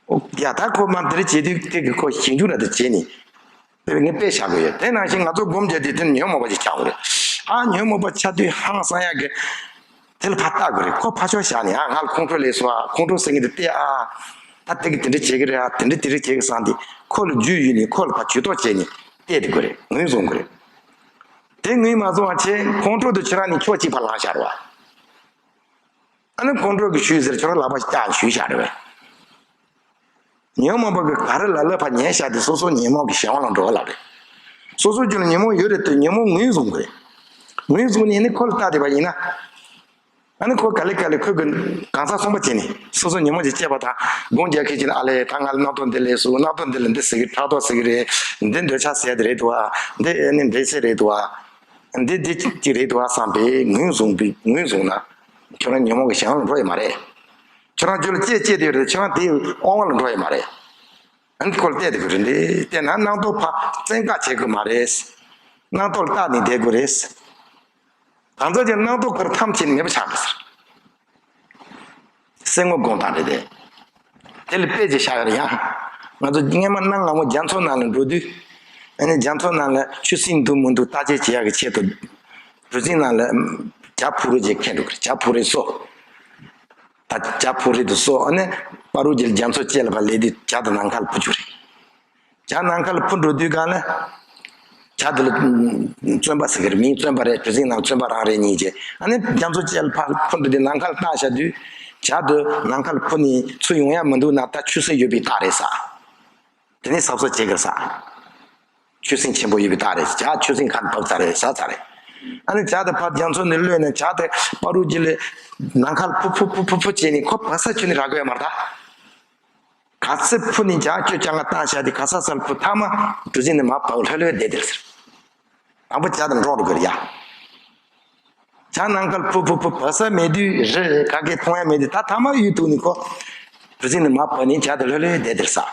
ཨོ་ཡ་ད་ཁོ་མ་འདི་རེད་བྱེད་དུས་དེ་གི་ཁོ་ཞིབ་འཇུག་ར་དེ་བྱེད་ནི། དེ་ངས་དཔེ་བཞག་གི་ཡོད། དེ་ནང་བཞིན་ང་ཚོ་སྒོམ་རྒྱག་དུས་དེ་ཉོན་མོངས་པ་ཅིག་ཆགས་གི་རེད། ཨ་ཉོན་མོངས་པ་ཆགས་དུས་ཧང་སང་ཡག་གི། དེ་ལ་ཕར་ལྟ་དགོས་རེད། ཁོ་ཕར་ཕྱོགས་བཞག་ནས། ཨ་ང་ལ་ཁོང་ཁྲོ་སླེབས་སོང་། ཨ་ཁོང་ཁྲོ་ཟེར་མཁན་དེ་བལྟས། ཨ་ད་དེ་གི་དེ་འདྲ་བྱེད་གི་རེད། ཨ་དེ་འདྲ་དེ་འདྲ་བྱེད་གི་བསམ་སྟེ་ཁོ་ལ་རྒྱུས་ཡོད་ནས་ཁོ་ལ་ཕར་ཇུས་གཏོགས་བྱས་ནས་བལྟས་དེ་དགོས་རེད། ངོས་བཟུང་དགོས་རེད། དེ་ངོས་མ་བཟུང་བ་བྱས་ཁོང་ཁྲོ་དེ་ཁྱོད་རང་ནས་ཕྱོགས་གཅིག་ཕར་ལངས་བཞག་རེད་བ། ཨ་ནི་ཁོང་ཁྲོ་གི་ཞུས་ཟེར་ཁྱོད་རང་ལག་པ་བཀྱག་ཞུས་བཞག་རེད་བས། ཉོན་མོངས་པ་གི་ག་རེ་ལ་ལ་ཕར་ཉལ་བཞག་དེ་སོ་སོ་ཉོན་མོངས་ཀྱི་གཞན་དབང་ལ་འགྲོ་བ་ལ་རེད། སོ་སོ་རྒྱུད་ལ་ཉོན་མོངས་ཡོད་རེད་དེ་ཉོན་མོངས་ངོས་བཟུང་དགོས་རེད། ངོས་བཟུང་ནས་ནི་ཁོ་ལ་ལྟ་བསྡད་པ་ཡིན་ན། ཨ་ནི་ཁོ་ག་ལེ་ག་ལེ་ཁོ་གི་གང་ཟག་གསུམ་པ་བྱས་ནས་སོ་སོ་ཉོན་མོངས་ཀྱི་སྐྱེས་པ་དང་སྒོམ་རྒྱག་མཁན་གྱི་ཨ་ལས་ད་ང་ལ་རྣམ་རྟོག་འདི་སླེབས་སོང་། རྣམ་རྟོག་འདི་ལ་འདི་ཟེར་གི་ཕྲག་དོག་ཟེར་གི་རེད། འདི་འདོད་ཆགས་ཟེར་དེ་རེད་འདུག་ཨ། འདི་ཨ་ནི་འདྲེ་ཟེར་རེད་འདུག་ཨ། འདི་འདི་གཅིག་རེད་འདུག་ཨ་བསམ་པའི་ངོས་བཟུང་པའི་ངོས་བཟུང་ན། ཁྱོད་རང་ཉོན་མོངས་ཀྱི་གཞན་དབང་ལ་འགྲོ་ཡི་མ་རེད། ཁྱོད་རང་རྒྱུད་ལ་སྐྱེ་སྐྱེ་དེ་རེད། ཁྱོད་རང་དེའི་དབང་བ་ལ་འགྲོ་ཡི་མ་རེད། ཨ་ནི་ཁོ་ལ་བལྟས་བསྡད་དགོས་རེད། འདི་བལྟས་ན་རྣམ་རྟོག་ཕར་བཙན་བཀག་བྱེད་དགོས་མ་རེད། རྣམ་རྟོག་ལ་བལྟས་ནས་བསྡད་དགོས་རེད། གང་ཟག་གི་རྣམ་རྟོག་ཁར་ཐམས་ཅད་མེད་པ་ཆགས་འགྲོ་ཟེར། སེམས་ངོ་དགོངས་དག་རེད་དེ། དེ་ལ་དཔེ་ཅིག་བཞག་ཡོད་རེད་ཡ། ང་ཚོ་སྔན་མ་གནའ་སྔ་མོ་རྒྱ་མཚོ་ནང་ལ་འགྲོ་དུས། ཨ་ནི་རྒྱ་མཚོ་ནང་ལ་ཆུ་སྲིན་འདུག་མི་འདུག་བརྟག་དཔྱད་བྱེད་ཡག་གི་ཆེད་དུ། གྲུ་གཟིངས་ནང་ལ་བྱ་ཕུག་རོན་ཅིག་འཁྱེར་འགྲོ་གི་རེད། བྱ་ཕུག་རོན་གསོ། ད་བྱ་ཕུག་རོན་དེ་གསོ། ཨ་ནི་བར་དུ་གྱི་རྒྱ་མཚོ་བཅད་ལ་ཕར་སླེབས་དུས་བྱ་དེ་ནམ་མཁའ་ལ་འཕུར་རྒྱུ་རེད། བྱ་ནམ་མཁའ་ལ་འཕུར་འགྲོ་དུས་སྒང་ལ། བྱ་དེ་ལ་བཙོན་པ་ཟེར་གི་རེད། མིང་བཙོན་པ་རེད། གྲུ་གཟིངས་ནང་བཙོན་པ་རང་རེད་གཉིས་བྱས། ཨ་ནི་རྒྱ་མཚོ་བཅད་ལ་ཕར་འཕུར་འགྲོ་དུས་ནམ་མཁའ་ལ་བཏང་བཞག་དུས། བྱ་དེ་ནམ་མཁའ་ལ་འཕུར་ནས་ཚུར་ཡོང་ཡག་མི་འདུག་ན། ད་ཆུ་སྲིན་ཡོད་པའི་རྟགས་རེད་ཟེར། དེ་ནས་གཟབ་གཟབ་བྱེད་དགོས་ཟེར། ཆུ་སྲིན་ཆེན་པོ་ཡོད་པའི་རྟགས་རེད། བྱ་ཆུ་སྲིན་ཁ་ནས་བབས་ཚར་རེད་ཟེར་ཚར་རེད། ཨ་ནི་བྱ་དེ་ཕར་རྒྱ་མཚོ་ནས་གློད་ནས་བྱ་དེ་བར་དུ་གྱི་ལ་ནམ་མཁའ་ལ་འཕུར་འཕུར་འཕུར་འཕུར་འཕུར་བྱས་ནས་ཁོ་བབས་ས་ཁྱོན་ནས་རག་གི་ཡོད་མ་རེད་ད། ག་ཚོད་འཕུར་ནས་བྱ་ཁྱོད་བྱ་ང་བཏང་བཞག་དེ་ག་ས་ས་ལ་འཕུར། མཐའ་མ་གྲུ་གཟིངས་ནས་མར་བབས། ལྷོད་ལྷོད་བསྡད་དེར་ཟེར། དང་པོ་བྱ་དང་འགྲོགས་འགྲོ་གི་རེད་ཡ། བྱ་ནམ་མཁའ་ལ་འཕུར་འཕུར་འཕུར་བབས་ས་མེད་དུས་རི་རི་ག་གེ་མཐོང་ཡག་མེད་དུས། ད་མཐའ་མ་གཡུལ་ཐུག་ནས་ཁོ་གྲུ་གཟིངས་ནས་མར་བབས་ནས་བྱ་དེ་ལྷོད་ལྷོད་བསྡད་དེར་ཟེར།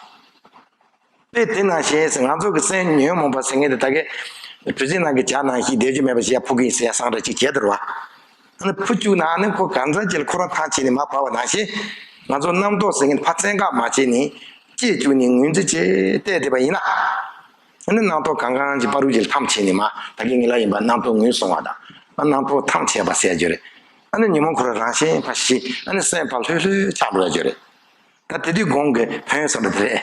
དཔེ་དེ་ནང་བཞིན་ཟེར། ང་ཚོ་གི་སེམས་ཉོན་མོངས་པ་ཟེར་མཁན་དེ་ད་གེ་གྲུ་གཟིངས་ནང་གི་བྱ་ནང་བཞིན་བསྡད་རྒྱུ་མེད་པ་ཞིག་ཡ་འཕུར་གི་ཡིན་ཟེར་ཡ་བསམ་འདྲ་ཅིག་བྱེད་དེ་རེད་བ། ཨ་ནི་འཕུར་བཅུག་ན་ཨ་ནི་ཁོ་གང་ཟག་ཅིག་ལ་ཁོ་རང་ཐང་ཆད་ནས་མར་བབས་པ་ནང་བཞིན། ང་ཚོ་རྣམ་རྟོག་ཟེར་མཁན་ཕར་བཙན་བཀག་མ་བྱས་ནས་སྐྱེས་བཅུག་ནས་ངོས་འཛིན་བྱས་བལྟས་བསྡད་པ་ཡིན་ན། ཨ་ནི་རྣམ་རྟོག་གང་གང་ཅིག་བར་དུ་གྱི་ཐམས་ཅད་ནས་མར་ད་གིན་ངེད་ལ་ཡིན་པ་རྣམ་རྟོག་ངོས་བཟུང་བ་དང་། ཨ་རྣམ་རྟོག་ཐང་ཆད་པ་ཟེར་རྒྱུ་རེད། ཨ་ནི་ཉོན་མོངས་ཁོ་རང་རང་བཞིན་ཕར་ཞི། ཨ་ནི་སེམས་ཕར་ལྷོད་ལྷོད་ཆགས་འགྲོ་ཡ་རྒྱུ་རེད། ད་དེ་དུས་སྒོམ་གྱི་ཕན་ཡོན་ཟེར་བ་དེ་རེད།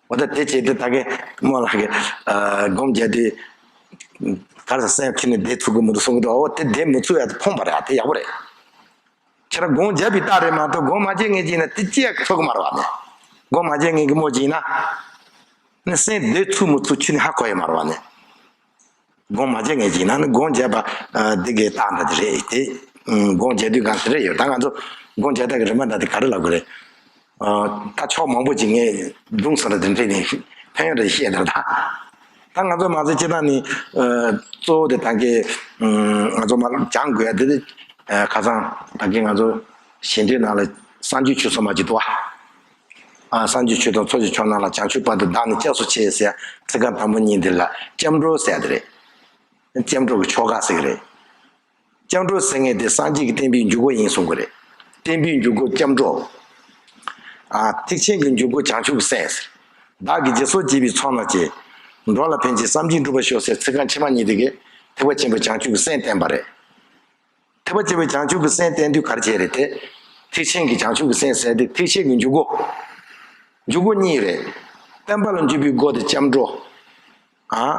འོ་ད་དེ་བྱས་དུས་ད་གིན་རྨོ་ལགས་ཀྱིས་ཨ་སྒོམ་རྒྱག་དུས། ག་རེ་ཟེར། སེམས་ཁྱོན་ནས་བདེ་ཚུགས་ཀྱི་མི་འདུག་གསུང་གི་འདུག་འོ་དེ་བདེ་མི་ཚུགས་ཡ་དེ་ཕོངས་པ་རེད། དེ་ཡག་པོ་རེད། ཁྱེད་རང་སྒོམ་རྒྱག་པའི་རྟགས་རེད་མ་གཏོགས་སྒོམ་མ་རྒྱག་མཁན་ཅིག་ཡིན་ན་དེ་ཅི་ཡང་ཚོར་གི་མ་རེད་བ་ནི། སྒོམ་མ་རྒྱག་མཁན་གྱི་རྨོ་ཅིག་ཡིན་ན། ནི་སེམས་བདེ་ཚུགས་མི་ཚུགས་ཁྱོན་ནས་ཧ་གོ་ཡ་མ་རེད་བ་ནི། སྒོམ་མ་རྒྱག་མཁན་ཅིག་ཡིན་ན་ནི་སྒོམ་རྒྱག་པ་ཨ་འདི་གའི་རྟགས་འདྲ་དེ་རེད་དེ། ཨ་སྒོམ་རྒྱག་དུས་གང་དེ་རེད་ཡོད། ད་ང་ཚོ་སྒོམ་རྒྱག་སྟངས་ཀྱི་རིམ་པ་འདྲ་དེ་ག་རེ་ལབ་དགོས་རེད། ཨ་ད་ཕྱོགས་མང་པོ་ཅིག་ངས་སྒྲུང་ཟེར་འདྲ་དེ་འདྲ་ནས་ཕན་ཡོན་འདྲ་བཤད་འདྲ་ད། ད་ང་ཚོ་མ་ཚད་སྤྱིར་བཏང་ནི་ཨ་གཙོ་བོ་དེ་ད་གིན་ཨ་ང་ཚོ་མར་སྦྱང་དགོས་ཡ་དེ་དེ་ཨ་ཁ་སང་ད་གིན་ང་ཚོ་ཞལ་འདོན་ནང་ལ་གསང་སྤྱོད་ཆོས་ཚོགས་མ་ཅིག་འདུག་བ། ཨ་གསང་སྤྱོད་ཆོས་དང་ཚོགས་ཀྱི་མཆོག་རྣམས་ལ། བྱང་ཆུབ་བར་དུ་བདག་ནི་སྐྱབས་སུ་མཆི་ཟེར་ཚིག་རྐང་དང་པོ་གཉིས་འདི་ལ་སྐྱབས་འགྲོ་ཟེར་ཡ་དེ་རེད། སྐྱབས་འགྲོ་གི་ཆོ་ག་ཟེར་གི་རེད། སྐྱབས་འགྲོ་ཟེར་མཁན་དེ་སངས་རྒྱས་ཀྱི་བསྟན་པའི་འཇུག་སྒོ་ཡིན་གསུང་གི་རེད། བསྟན་པའི་འཇུག་སྒོ་སྐྱབས་འགྲོ། ཨ་ཐེག་ཆེན་གྱི་འཇུག་སྒོ་བྱང་ཆུབ་ཀྱི་སེམས་ཟེར། བདག་གིས་སྦྱིན་སོགས་བགྱིས་པའི་ཚོགས་རྣམས་ཀྱིས། འགྲོ་ལ་ཕན་ཕྱིར་བསམ་གྱིས་འགྲུབ་པར་ཤོག་ཟེར་ཚིག་རྐང་ཕྱི་མ་གཉིས་དེ་གིས་ཐེག་པ་ཆེན་པོའི་བྱང་ཆུབ་ཀྱི་སེམས་བསྟན་པ་རེད། ཐེག་པ་ཆེན་པོའི་བྱང་ཆུབ་ཀྱི་སེམས་བསྟན་དུས་ག་རེ་བྱས་རེད་དེ། ཐེག་ཆེན་གྱི་བྱང་ཆུབ་ཀྱི་སེམས་ཟེར་དེ་ཐེག་ཆེན་གྱི་འཇུག་སྒོ། འཇུག་སྒོ་གཉིས་རེད། བསྟན་པ་ལ་འཇུག་པའི་སྒོ་དེ་སྐྱབས་འགྲོ། ཨ།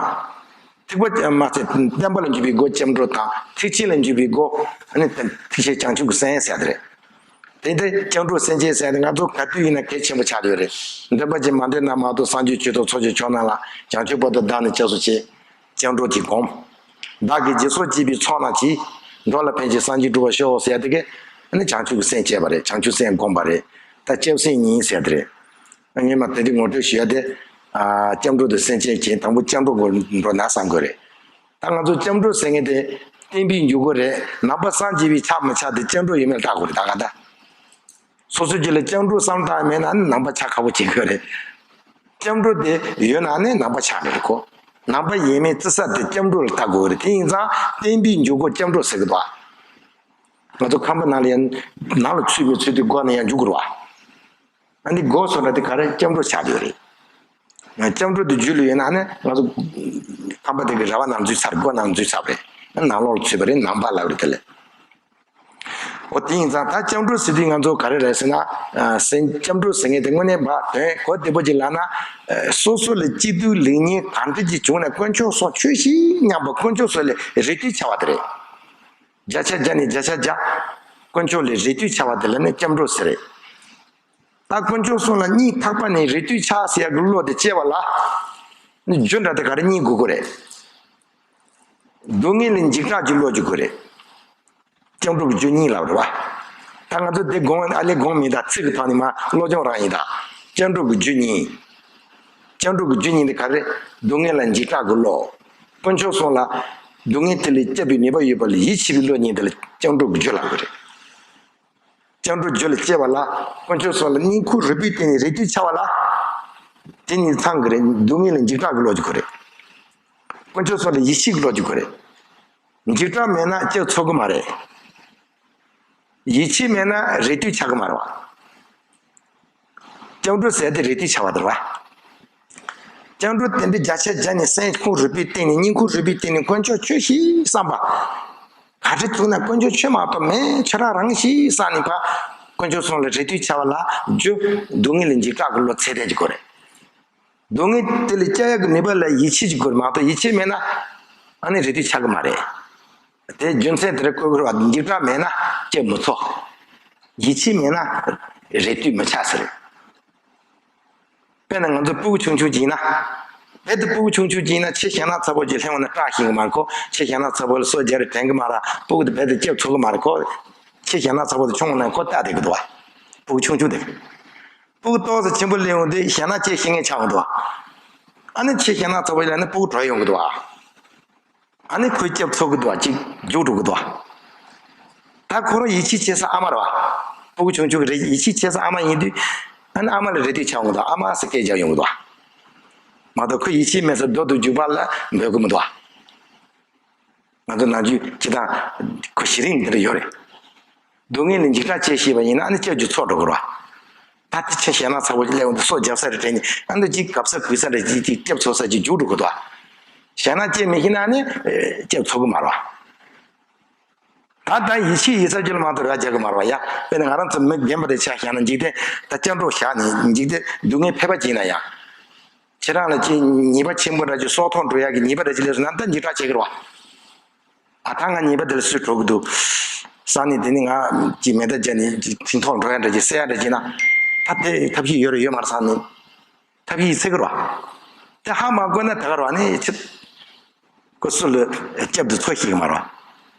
ཐེག་པ་མ་ཚད་བསྟན་པ་ལ་འཇུག་པའི་སྒོ་སྐྱབས་འགྲོ་དང་ཐེག་ཆེན་ལ་འཇུག་པའི་སྒོ་ཨ་ནི་ཐེག་ཆེན་བྱང་ཆུབ་ཀྱི་སེམས་ཟེར་དེ་རེད། དེ་ལྟར་སྐྱབས་འགྲོ་སེམས་ཅན་ཟེར་ནི་ང་ཚོ་ག་དུས་ཡིན་ན་གལ་ཆེན་པོ་ཆགས་ཡོད་རེད། འདོན་པ་ཅིག་མ་འདོན་ན་མ་གཏོགས་སངས་རྒྱས་ཆོས་དང་ཚོགས་ཀྱི་མཆོག་རྣམས་ལ། བྱང་ཆུབ་བར་དུ་བདག་ནི་སྐྱབས་སུ་མཆི། སྐྱབས་འགྲོ་དེ་སྒོམ། བདག་གིས་སྦྱིན་སོགས་བགྱིས་པའི་ཚོགས་རྣམས་ཀྱིས། འགྲོ་ལ་ཕན་ཕྱིར་བསམ་གྱིས་འགྲུབ་པར་ཤོག་ཟེར་ཡ་དེ་གས་ནི་བྱང་ཆུབ་ཀྱི་སེམས་བསྐྱེད་པ་རེད། བྱང་ཆུབ་སེམས་བསྒོམ་པ་རེད། ད་སྐྱབས་སེམས་གཉིས་ཟེར་དེ་རེད། ངས་མ་དེ་དུས་ངོ་སྤྲོད་ཞུ་ཡ་དེ། ཨ་སྐྱབས་འགྲོ་དེ་སེམས་ཅན་གྱིས་དང་པོ་སྐྱབས་འགྲོ་དགོས་འགྲོ་ན་བསམ་དགོས་རེད། ད་ང་ཚོ་སྐྱབས་འགྲོ་ཟེར་མཁན་དེ་བསྟན་པའི་འཇུག་སྒོ་རེད། ནང་པ་སངས་རྒྱས་པའི་ཆ་མི་ཆ་དེ་སྐྱབས་འགྲོ་ཡོད་མེད་ལ་བལྟ་དགོས་རེད། ད་ག་ད། སོ་སོ་ཅིག་ལ་སྐྱབས་འགྲོ་བསམ་བཏང་མེད་ན་ནི་ནང་པ་ཆགས་ཁག་པོ་བྱེད་དགོས་རེད། སྐྱབས་འགྲོ་དེ་ཡོད་ན་ནི་ནང་པ་ཆགས་མི་རེད་ཁོ། ནང་པ་ཡིན་མིན་བརྩི་ས་དེ་སྐྱབས་འགྲོ་ལ་བལྟ་དགོས་རེད། དེ་ཡིན་ཙང་བསྟན་པའི་འཇུག་སྒོ་སྐྱབས་འགྲོ་ཟེར་གི་འདུག་ཨ། ང་ཚོ་ཁང་པ་ནང་ལ་ཡང་ནང་ལ་ཚུད་མི་ཚུད་དེ་སྒོ་ནས་ཡང་འཇུག་དགོས་རེད་བ། ཨ་ནི་སྒོ་སོགས་འདྲ་དེ་ག་རེ་སྐྱབས་འགྲོ་ཆགས་ཡོད་རེད། སྐྱབས་འགྲོ་དེ་རྒྱུད་ལ་ཡོད་ན་ནི་ང་ཚོ་ཁང་པ་དེ་གི་ར་བ་ནང་འཛུལ་ཚར། སྒོ་ནང་འཛུལ་ཚར་བ་རེད། ནང་ལོགས་ལ་ཚུད་པ་རེད། ནང་པ་ལབ་རེད་དེ་ལས། འོ་དེ་ཡིན་ཙང་ད་སྐྱབས་འགྲོ་ཟེར་དུས་ང་ཚོ་ག་རེ་རེད་ཟེར་ན། ཨ་སེམས་སྐྱབས་འགྲོ་ཟེར་མཁན་དེ་དངོས་གནས་བ་དོན་གོ་བདེ་པོ་ཅིག་ལབ་ན། ཨ་སོ་སོ་ལ་སྐྱིད་སྡུག་ལེགས་ཉེས་གང་འདྲ་ཅིག་བྱུང་ན་དཀོན་མཆོག་གསུམ་ཆོས་བཞིན་མཉམ་པ་དཀོན་མཆོག་གསུམ་ལ་རེ་ལྟོས་བྱ་བ་དེ་རེད། བརྒྱ་ཆ་བརྒྱ་ནས་བརྒྱ་ཆ་བརྒྱ། དཀོན་མཆོག་ལ་རེ་ལྟོས་བྱ་བ་དེ་ལ་ནི་སྐྱབས་འགྲོ་ཟེར་རེད། ད་དཀོན་མཆོག་གསུམ་ལ་སྙིང་ཐག་པ་ནས་རེ་ལྟོས་བྱ་ཟེར་ཡག་གི་བློ་དེ་སྐྱེ་བ་ལ། ནི་རྒྱུ་འདྲ་དེ་ག་རེ་རྙེད་དགོས་ཀྱི་རེད། སྡུག་བསྔལ་ལ་འཇིགས་སྐྲག་གི་བློ་སྐྱེ་དགོས་རེད། སྐྱབས་འགྲོ་གི་རྒྱུ་གཉིས་ལབ་རེད་བ། ད་ང་ཚོ་དེ་དགོངས་ཨ་ལས་དགོངས་མི་ད་ཚིག་གི་ཐོག་ནས་མ་བློ་སྦྱོང་རང་ཡིན་ད། སྐྱབས་འགྲོ་གི་རྒྱུ་གཉིས། སྐྱབས་འགྲོ་གི་རྒྱུ་གཉིས་དེ་ག་རེ། སྡུག་བསྔལ་ལ་འཇིགས་སྐྲག་གི་བློ། དཀོན་མཆོག་གསུམ་ལ། སྡུག་བསྔལ་དེ་ལས་སྐྱོབ་པའི་ནུས་པ་ཡོད་པ་ལ་ཡིད་ཆེས་པའི་བློ་གཉིས་དེ་ལ་སྐྱབས་འགྲོ་གི་རྒྱུ་ལབ་དགོས་རེད། སྐྱབས་འགྲོ་རྒྱུ་ལ་སྐྱེ་བ་ལ་དཀོན་མཆོག་གསུམ་ལ་བསྙེན་བཀུར་རིག་པའི་སྟེང་ནས་རེ་ལྟོས་འཆའ་བ་ལ། དེ་གཉིས་ཚང་གི་རེད། སྡུག་བསྔལ་ལ་འཇིགས་སྐྲག་གི་བློ་ཅིག་དགོས་རེད། དཀོན་མཆོག་གསུམ་ལ་ཡིད་ཆེས་ཀྱི་བློ་ཅིག་དགོས་རེད། འཇིགས་སྐྲག་མེད་ན་སྐྱབས་འཚོལ་གི་མ་རེད། ཡིད་ཆེས་མེད་ན་རེ་ལྟོས་འཆའ་གི་མ་རེད་བ། སྐྱབས་འགྲོ་ཟེར་དེ་རེ་ལྟོས་འཆའ་བ་དེ་རེད་བ། སྐྱབས་འགྲོ་དེ་འདྲའི་བརྒྱ་ཆ་བརྒྱ་ནས་སེམས་ཁོང་རུས་པའི་གཏིང་ནས་སྙིང་ཁོང་རུས་པའི་གཏིང་ནས་དཀོན་མཆོག་ཁྱོད་ཤེས་བསམ་པ། ག་རེ་ཐུག་ན་དཀོན་མཆོག་ཁྱོད་མ་གཏོགས་མེད། ཁྱོད་རང་རང་ཤེས་བསམ་ནས་ཕ། དཀོན་མཆོག་གསུམ་ལ་རེ་ལྟོས་འཆའ་བ་ལ་རྒྱུ་སྡུག་བསྔལ་ལ་འཇིགས་སྐྲག་གི་བློ་ཚད་ལྡན་གྱི་དགོས་རེད། སྡུག་བསྔལ་དེ་ལས་སྐྱོབ་ཡག་གི་ནུས་པ་ལ་ཡིད་ཆེས་ཀྱི་དགོས་རེད་མ་གཏོགས་ཡིད་ཆེས་མེད་ན་ཨ་ནི་རེ་ལྟོས་འཆའ་གི་མ་རེད། དེ་རྒྱུ་མཚན་དེ་རེད། ཀོ་ཀོ་ར་བ་འཇིགས་སྐྲག་མེད་ན་སྐྱོབ་མི་ཚོགས། ཡིད་ཆེས་མེད་ན་རེ་ལྟོས་མི་འཆའ་ཟེར། དཔེར་ན་ང་ཚོ་སྤུ་གུ་ཆུང་ཆུང་ཅིག་ཡིན་ན། རྦད་དེ་སྤུ་གུ་ཆུང་ཆུང་ཅིག་ཡིན་ན་ཁྱི་ཞྭ་ནག་ཚ་པོ་ཅིག་སླེབས་འོང་ན་སྐྲག་ཤེས་ཀྱི་མ་རེད་ཁོ། ཁྱི་ཞྭ་ནག་ཚ་པོ་ལ་སོ་རྒྱག་རེ་དྲན་གྱི་མ་རེད། སྤུ་གུ་དེ་རྦད་དེ་སྐྱོབ་ཚུགས་ཀྱི་མ་རེད་ཁོ། ཁྱི་ཞྭ་ནག་ཚ་པོ་དེ་མཆོང་འོང་ན་ཁོ་སྐྲག་བསྡད་ཀྱི་འདུག་བ། སྤུ་གུ་ཆུང་ཆུང་དེ། སྤུ་གུ་ཏོག་ཙམ་ཆེན་པོ་སླེབས་འོང་དུས་ཞྭ་ནག་ཁྱི་ཤི་མཁན་ཆགས་འོང་འདུག་བ། ཨ་ནི་ཁྱི་ཞྭ་ནག་ཚ་པོ་ལབ་ན་སྤུ་གུ་བྲོས་ཡོང་གི་འདུག་བ། ཨ་ནི་ཁོས་སྐྱོབ་ཚུགས་ཀྱི་འདུག་བ། ཅིག་རྒྱུགས་འགྲོ་གི་འདུག་བ། ད་ཁོ་རང་ཡིད་ཆེས་བྱེད་ས་ཨ་མ་རེད་བ། སྤུ་གུ་ཆུང་ཆུང་གི་རེད། ཡིད་ཆེས་བྱེད་ས་ཨ་མ་ཡིན་དུས། ཨ་ནི་ཨ་མ་ལ་རེ་ལྟོས་འཆའ་འོང་གི་འདུག་ཨ་མ་ཟེར་སྐད་རྒྱག་ཡོང་གི་འདུག་བ། མ་གཏོགས་ཁོས་ཡིད་ཆེས་མེད་ས་རྡོ་དང་རྒྱུག་པ་ལ་འབོད་ཀྱི་མི་འདུག་བ། ང་ཚོ་ནམ་རྒྱུན་ཁྱེད་དང་ཁོ་ཞེ་རིང་འདིར་ཡོད་རེད། སྡུག་བསྔལ་ལ་འཇིགས་སྐྲག་སྐྱེ་ཤེས་པ་ཡིན་ན་ཨ་ནི་སྐྱབས་རྒྱུ་ཚོར་འགྲོ་གི་རེད་བ། ད་དེ་ཁྱི་ཞྭ་ནག་ཚ་པོ་ཅིག་སླེབས་འོང་དུས་སོ་རྒྱབ་ས་རེ་དྲན་ནས་ཨ་ནི་ཅིག་གབ་ས་གུད་ས་རེ་ཅིག་ཅིག་སྐྱོབ་ཚུགས་ས་ཅིག་རྒྱུགས་འགྲོ་གི་འདུག་བ། ཞྭ་ནག་སྐྱེ་མི་ཤེས་ན་ཨ་ནི་སྐྱོབ་ཚུགས་གི་མ་རེད་བ། ད་ད་ཡིད་ཆེས་ཡིན་ས་ཅིག་ལ་མ་གཏོགས་ར་རྒྱག་གི་མ་རེད་བ་ཡ། དཔེར་ན་ང་རང་ཚོ་མི་རྒན་པ་དེ་ཆ་བཞག་ན་འཇིག་རྟེན་ད་སྐྱབས་འགྲོ་བཞག་ནས་འཇིག་རྟེན་སྡུག་བསྔལ་ཕལ་པ་ཅིག་ཡིན་ན་ཡང་། ཁྱེད་རང་ལ་ཅིག་ཉེས་པ་ཆེན་པོ་འདྲ་ཅིག་སྲོག་ཐོག་འགྲོ་ཡག་གི་ཉེས་པ་འདྲ་ཅིག་སླེབས་སོང་ན་ད་འཇིགས་སྐྲག་བྱེད་ཀྱི་རེད་བ། ཨ་ད་ང་ཉེས་པ་འདི་ལ་སུས་འགྲོ་གི་འདུག་བསམ་ནས། དེ་ནི་ང་ཅིག་མེ་མདའ་བརྒྱབ་ནས་ཅིག་ཁྲིམས་ཐོག་འགྲོ་ཡག་འདྲ་ཅིག་བསད་ཡག་འདྲ་ཅིག་ན། ད་དེ་ཐབས་ཤེས་ཡོད་རེད་ཡོད་མ་རེད་བསམ་ནས། ཐབས་ཤེས་འཚོལ་གི་རེད་བ། དེ་ཧ་མ་གོ་ན་ད་ག་རེད་བ་ནི་ཆི། ཁོ་སུ་ལ་སྐྱབས་འདི་འཚོལ་ཤེས་ཀྱི་མ་རེད་བ།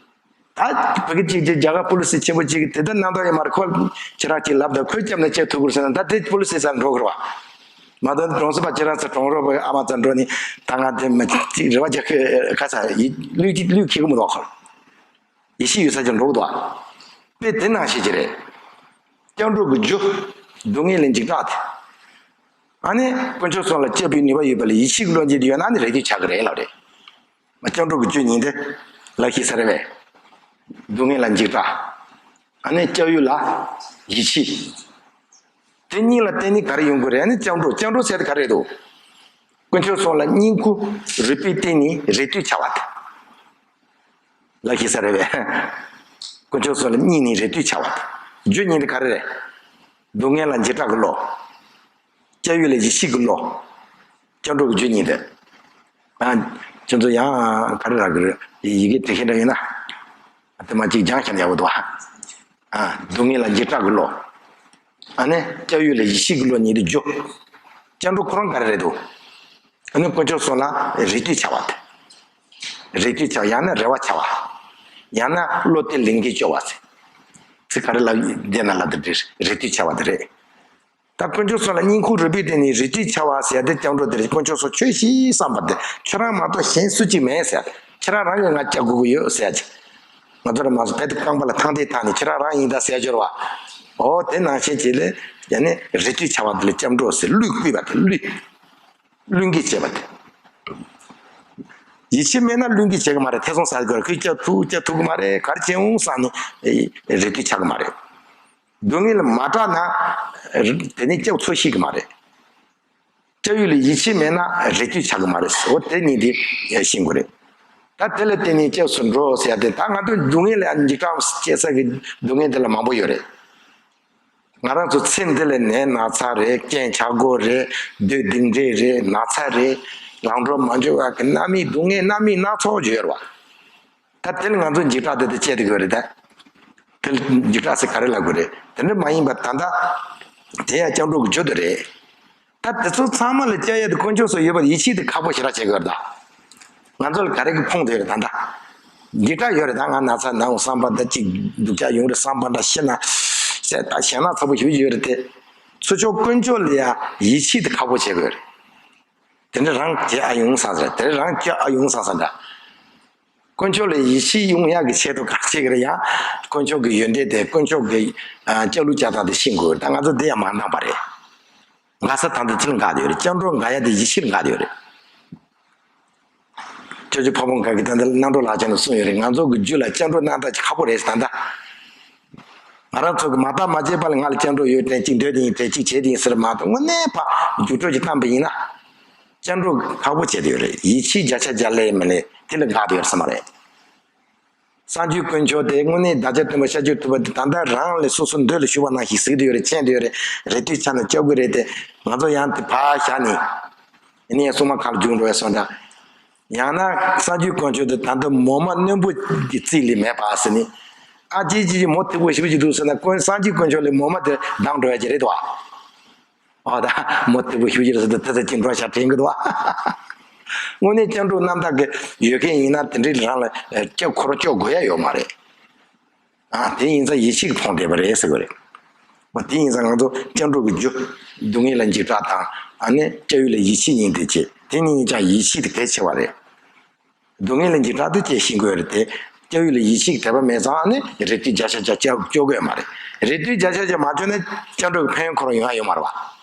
ད་བོད་སྐད་ཅིག་ཅིག་རྒྱ་གར་པུ་ལི་སི་ཆེན་པོ་ཅིག་གིས་དེ་ལྟར་གནང་སྟངས་ཡོད་མ་རེད། ཁོ་ཁྱེད་རང་ཅིག་ལབ་དང་ཁོས་སྐྱབས་ནས་ཁྱེད་ཐུག་གི་རེད་ཟེར་ན་ད་དེ་པུ་ལི་སི་ས་འགྲོ་གི་རེད་བ། མ་གཏོགས་གྲོང་གསེབ་པ་ཁྱེད་རང་ཚོ་གྲོང་རོགས་པའི་ཨ་མ་ཚོ་འགྲོ་ནས་ད་ང་དེ་མི་ཅིག་རེ་བ་རྒྱག་གི་ཁ་ས་ཡིད་བློས་ཀྱི་བློས་འཁེལ་གི་མི་འདུག་ཁོ། ཡིད་ཆེས་ཡོད་ས་ཅིག་འགྲོ་གི་འདུག་དཔེ་དེ་ནང་བཞིན་ཅིག་རེད། སྐྱབས་འགྲོ་གི་རྒྱུ། སྡུག་བསྔལ་ལས་འཇིགས་སྐྲག་དེ། ཨ་ནི་དཀོན་མཆོག་གསུམ་ལ་སྐྱབས་པའི་ནུས་པ་ཡོད་པ་ལ་ཡིད་ཆེས་ཀྱི་བློ་འགྱེད་དེ་ཡོད་ན་ནི་རེ་ལྟོས་འཆའ་གི་རེད་ལབ་རེད། མ་སྐྱབས་འགྲོ་གི་རྒྱུ་གཉིས་དེ་ལབ་ཤེས་ས་རེད་པས། སྡུག་བསྔལ་ལ་འཇིགས་སྐྲག་ཨ་ནི་སྐྱབས་ཡུལ་ལ་ཡིད་ཆེས། དེ་གཉིས་ལ་བརྟེན་ནས་ག་རེ་ཡོང་གི་རེད། ཨ་ནི་སྐྱབས་འགྲོ། སྐྱབས་འགྲོ་ཟེར་དེ་ག་རེ་རེད་འདུག་དཀོན་མཆོག་གསུམ་ལ་བསྙེན་བཀུར་རིག་པའི་སྟེང་ནས་རེ་ལྟོས་འཆའ་བ་དེ། ལབ་ཤེས་ས་རེད་པས། དཀོན་མཆོག་གསུམ་ལ་བསྙེན་ནས་རེ་ལྟོས་འཆའ་བ་དེ། རྒྱུ་གཉིས་དེ་ག་རེ་རེད། སྡུག་བསྔལ་ལ་འཇིགས་སྐྲག་གི་བློ། སྐྱབས་ཡུལ་ལ་ཡིད་ཆེས་ཀྱི་བློ། སྐྱབས་འགྲོ་གི་རྒྱུ་གཉིས་དེ། ཨ། ཁྱོད་ཚོ་ཡང་ག་རེ་རག་གི་རེད། ཡི་གེ་དེ་ཤེས་འདྲ་ཡིན་ན། དེ་མ་གཅིག་སྦྱང་བྱས་ན་ཡག་པོ་འདུག་ཨ། ཨ། སྡུག་བསྔལ་ལ་འཇིགས་སྐྲག་གི་བློ། ཨ་ནི་སྐྱབས་ཡུལ་ལ་ཡིད་ཆེས་ཀྱི་བློ་གཉིས་དེ་རྒྱུ། སྐྱབས་འགྲོ་ཁོ་རང་ག་རེ་རེད་འདུག་ཨ་ནི་དཀོན་མཆོག་གསུམ་ལ་རེ་ལྟོས་འཆའ་བ་དེ། རེ་ལྟོས་འཆའ་བ་ཡང་ན་རེ་བ་འཆའ་བ། ཡང་ན་བློ་གཏད་ལས་འགན་སྐྱོར་བ་ཟེར། ཚིག་ག་རེ་ལབ་བསྡད་ན་ལབ་དེ་རེད། རེ་ལྟོས་འཆའ་བ་དེ་རེད། ད་དཀོན་མཆོག་གསུམ་ལ་བསྙེན་བཀུར་རིག་པའི་སྟེང་ནས་རེ་ལྟོས་འཆའ་བ་ཟེར་ཏེ་སྐྱབས་འགྲོ་དེར་དཀོན་མཆོག་གསུམ་ཁྱོད་ཤེས་བསམ་པ་དེ་ཁྱོད་རང་མ་གཏོགས་གཞན་སུ་གཅིག་མེད་ཟེར། ཁྱེད་རང་རང་གིས་ང་སྐྱབས་དགོས་ཀྱི་ཡོད་ཟེར་ཅིག་ང་ཚོ་ར་མ་སོ་བལ་དུ་རྐང་པ་ལ་ཐང་དེ་ཐང་ནས་ཁྱེད་རང་རང་ཡིན་ད་ཟེར་སྦྱོར་བ། འོ་དེ་ནང་བཞིན་བྱས་ལས་ཡང་ནི་རེ་ལྟོས་འཆའ་བ་དེ་ལ་སྐྱབས་འགྲོ་ཟེར། བློས་བཀུར་བ་དེ་བློས། བློས་འགེལ་བྱས་པ་དེ། ཡིད་ཆེས་མེད་ན་བློས་འགེལ་བྱེད་ཀྱི་མ་རེད། ཐེ་ཚོམ་ཟ་དགོས་རེད། ཁོས་སྐྱབས་ཐུབ་སྐྱབས་ཐུབ་ཀྱི་མ་རེད། ག་རེ་བྱེད་འོང་བསམ་ནས་རེ་ལྟོས་འཆའ་གི་མ་རེད། སྡུག་བསྔལ་ལ་མ་སྐྲག་ན་དེ་ནས་སྐྱབས་འཚོལ་ཤེས་ཀྱི་མ་རེད། སྐྱབས་ཡུལ་ལ་ཡིད་ཆེས་མེད་ན་རེ་ལྟོས་འཆའ་གི་མ་རེད། འོ་དེ་གཉིས་དེ་ཤེས་དགོས་རེད། ད་དེ་ལ་བརྟེན་ནས་སྐྱབས་སུ་འགྲོ་ཟེར་ཡ་དེ། ད་ང་ཚོ་སྡུག་བསྔལ་ལ་འཇིགས་སྐྲག་སྐྱེ་ས་གི་སྡུག་བསྔལ་དེ་ལ་མང་པོ་ཡོད་རེད། ང་རང་ཚོ་ཚེ་འདི་ལ་ནད་ན་ཚ་རེད། རྐྱེན་ཆག་སྒོ་རེད། བདུད་སྡིག་འདྲེ་རེད། ན་ཚ་རེད། ལངས་འགྲོ་མ་འཇུག་པ་གི་རྣམ་སྨིན་སྡུག་བསྔལ་རྣམ་སྨིན་སྣ་ཚོགས་ཡོད་རེད་བ། ད་དེ་ལ་ང་ཚོ་འཇིགས་སྐྲག་དེ་དེ་སྐྱེ་དགོས་རེད་ད། དེ་ལ་འཇིགས་སྐྲག་ཟེར་ག་རེ་ལབ་དགོས་རེད། དེ་འདྲ་མ་ཡིན་པ་ད་ལྟ་དེ་ཡང་སྐྱབས་འགྲོ་གི་རྒྱུ་དེ་རེད། ད་དེ་ཚོ་ཚང་མ་ལ་སྐྱབས་ཡ་དེ་དཀོན་མཆོག་གསུམ་ཡོད་པར་ཡིད་ཆེས་དེ་ཁག་པོ་ཞེ་དྲག་བྱེད་དགོས་རེད་ད། ང་ཚོ་ལ་ག་རེ་གི་ཕོངས་དེ་རེད་ད་ལྟ། འཇིགས་སྐྲག་ཡོད་རེད་ད། ང་ན་ཚ་ན་འོང་བསམ་པ་འདྲ་ཅིག་སྡུག་ཅག་ཡོང་རེད་བསམ་པ་འདྲ་ཤི་ན། ཟེར་ད་ཞེད་སྣང་ཚ་པོ་ཞེ་པོ་ཅིག་ཡོད་རེད་དེ། ཚུར་ཕྱོགས་དཀོན་མཆོག་ལ་ཡ་ཡིད་ཆེས་དེ་ཁག་པོ་བྱེད་དགོས་རེད། དེ་འདྲ་རང་བྱེད་ཨ་ཡོང་བསམ་ཟེར། དེ་འདྲ་རང་སྐྱོབ་ཨ་ཡོང་བསམ་ཟེར་འདྲ། དཀོན་མཆོག་ལ་ཡིད་ཆེས་ཡོང་ཡག་གི་ཆེད་དུ་ག་རེ་བྱེད་ཀྱི་རེད་ཡ། དཀོན་མཆོག་གི་ཡོན་ཏན་དེ་དཀོན་མཆོག་གི་ཨ་ལྕགས་ལུག་ལྕགས་ཐག་དེ་ཤེས་དགོས་རེད། ད་ང་ཚོ་དེ་ཡང་མ་གནང་པ་རེད། འགག་ས་ད་ལྟ་ཅི་ལ་འགག་བསྡད་ཡོད་རེད། སྐྱབས་འགྲོ་འགག་ཡ་དེ་ཡིད་ཆེས་ལ་འགག་བསྡད་ཡོད་རེད། ཅོ་ཅོ་ཕ་བོང་ཁ་གི་ད་ལྟ་རྣམ་གྲོལ་ལགས་ཅན་ལ་གསུངས་ཡོད་རེད། ང་ཚོ་གི་རྒྱུད་ལ་སྐྱབས་འགྲོ་གནང་སྟངས་ཅིག་ཁག་པོ་རེད་ཟེར། ད་ལྟ་ང་རང་ཚོ་གི་མ་བརྟགས་མ་དཔྱད་པ་ལ་ང་ལ་སྐྱབས་འགྲོ་ཡོད་དྲན་གཅིག་འདོད་དེ་ཡིན་དྲན་གཅིག་བྱས་དེ་ཡིན་ཟེར་མ་གཏོགས། དངོས་གནས་ཕ་རྒྱུགས་སྤྲོད་ཅིག་བཏང་པ་ཡིན་ན། སྐྱབས་འགྲོ་ཁག་པོ་བྱས་དེ་ཡོད་རེད། ཡིད་ཆེས་བརྒྱ་ཆ་བརྒྱ་སླེབས་མ་སླེབས་དེ་ལ་འགག་བསྡད་ཡོད་ས་མ་རེད། སངས་རྒྱས་དཀོན་མཆོག་དེ་དངོས་གནས་བདག་ཅག་སྟོན་པ་ཤཱཀྱ་ཐུབ་པ་དེ་ད་ལྟ་རང་ལས་སོ་སོ་འདོད་ལ་ཞུ་བ་ནང་བཞིན་གཟིགས་བསྡད་ཡོད་རེད། མཁྱེན་བསྡད་ཡོད་རེད། རེ་ལྟོས་ཆ་ནས་སྐྱོབ་གི་རེད་དེ། ང་ཚོ་ཡང་དེ་ཕར་བཞག་ནས། ཨ་ནི་སྲུང་མ་ཁ་ལ་རྒྱུག་འགྲོ་བའི་བཟོ་འདྲ། ཡང་ན་སངས་རྒྱས་དཀོན་མཆོག་དེ་ད་ལྟ་མོ་མ་རྣོན་པོ་གི་རྩིས་ལས་མེད་པ་ཟེར་ནས། ཨ་ཅེ་ཅེ་ཅེ་མོ་མཐུག་པོ་ཞེ་པོ་ཅིག་འདུག་ཟེར་ན། དཀོན་སངས་རྒྱས་དཀོན་མཆོག་ལས་མོ་མ་དེ་ལྡང་འགྲོ་ཡ་ཅིག་རེད་དོ། ཨོ་ད་མོ་མཐུག་པོ་ཞེ་པོ་ཅིག་རེད་ཟེར་དུས་དེ་ཚོ་ཅིག་འགྲོ་ཤག་དྲན་གི་འདུག་བ། དངོས་གནས་སྐྱབས་འགྲོ་རྣམ་དག་གི་ཡོད་མཁན་ཡིན་ན་དེ་འདྲའི་རང་ལ་སྐྱབས་ཁོ་རང་སྐྱོབ་དགོས་ཡ་ཡོད་མ་རེད། ཨ་དེ་ཡིན་ཙང་ཡིད་ཆེས་ཀྱིས་ཕོངས་བསྡད་པ་རེད་ཟེར་དགོས་རེད། འོ་དེ་ཡིན་ཙང་ང་ཚོ་སྐྱབས་འགྲོ་གི་རྒྱུ། སྡུག་བསྔལ་ལ་འཇིགས་སྐྲག་དང་། ཨ་ནི་སྐྱབས་ཡུལ་ལ་ཡིད་ཆེས་གཉིས་དེ་བྱེད། དེ་གཉིས་ཀྱང་ཡིད་ཆེས་དེ་གལ་ཆེ་བ་རེད། སྡུག་བསྔལ་ལ་འཇིགས་སྐྲག་དེ་སྐྱེ་ཤེས་དགོས་རེད་དེ། སྐྱབས་ཡུལ་ལ་ཡིད་ཆེས་དད་པ་མེད་ཙང་། ཨ་ནི་རེ་ལྟོས་བརྒྱ་ཆ་བརྒྱ་སྐྱོབ་སྐྱོབ་དགོས་མ་རེད། རེ་ལྟོས་བརྒྱ་ཆ་བརྒྱ་མ་བྱུང་ན་སྐྱབས་འགྲོ་གི་ཕན་ཡོན་ཁོ་རང་ཡོང་ཡ་ཡོད་མ་རེད་བ།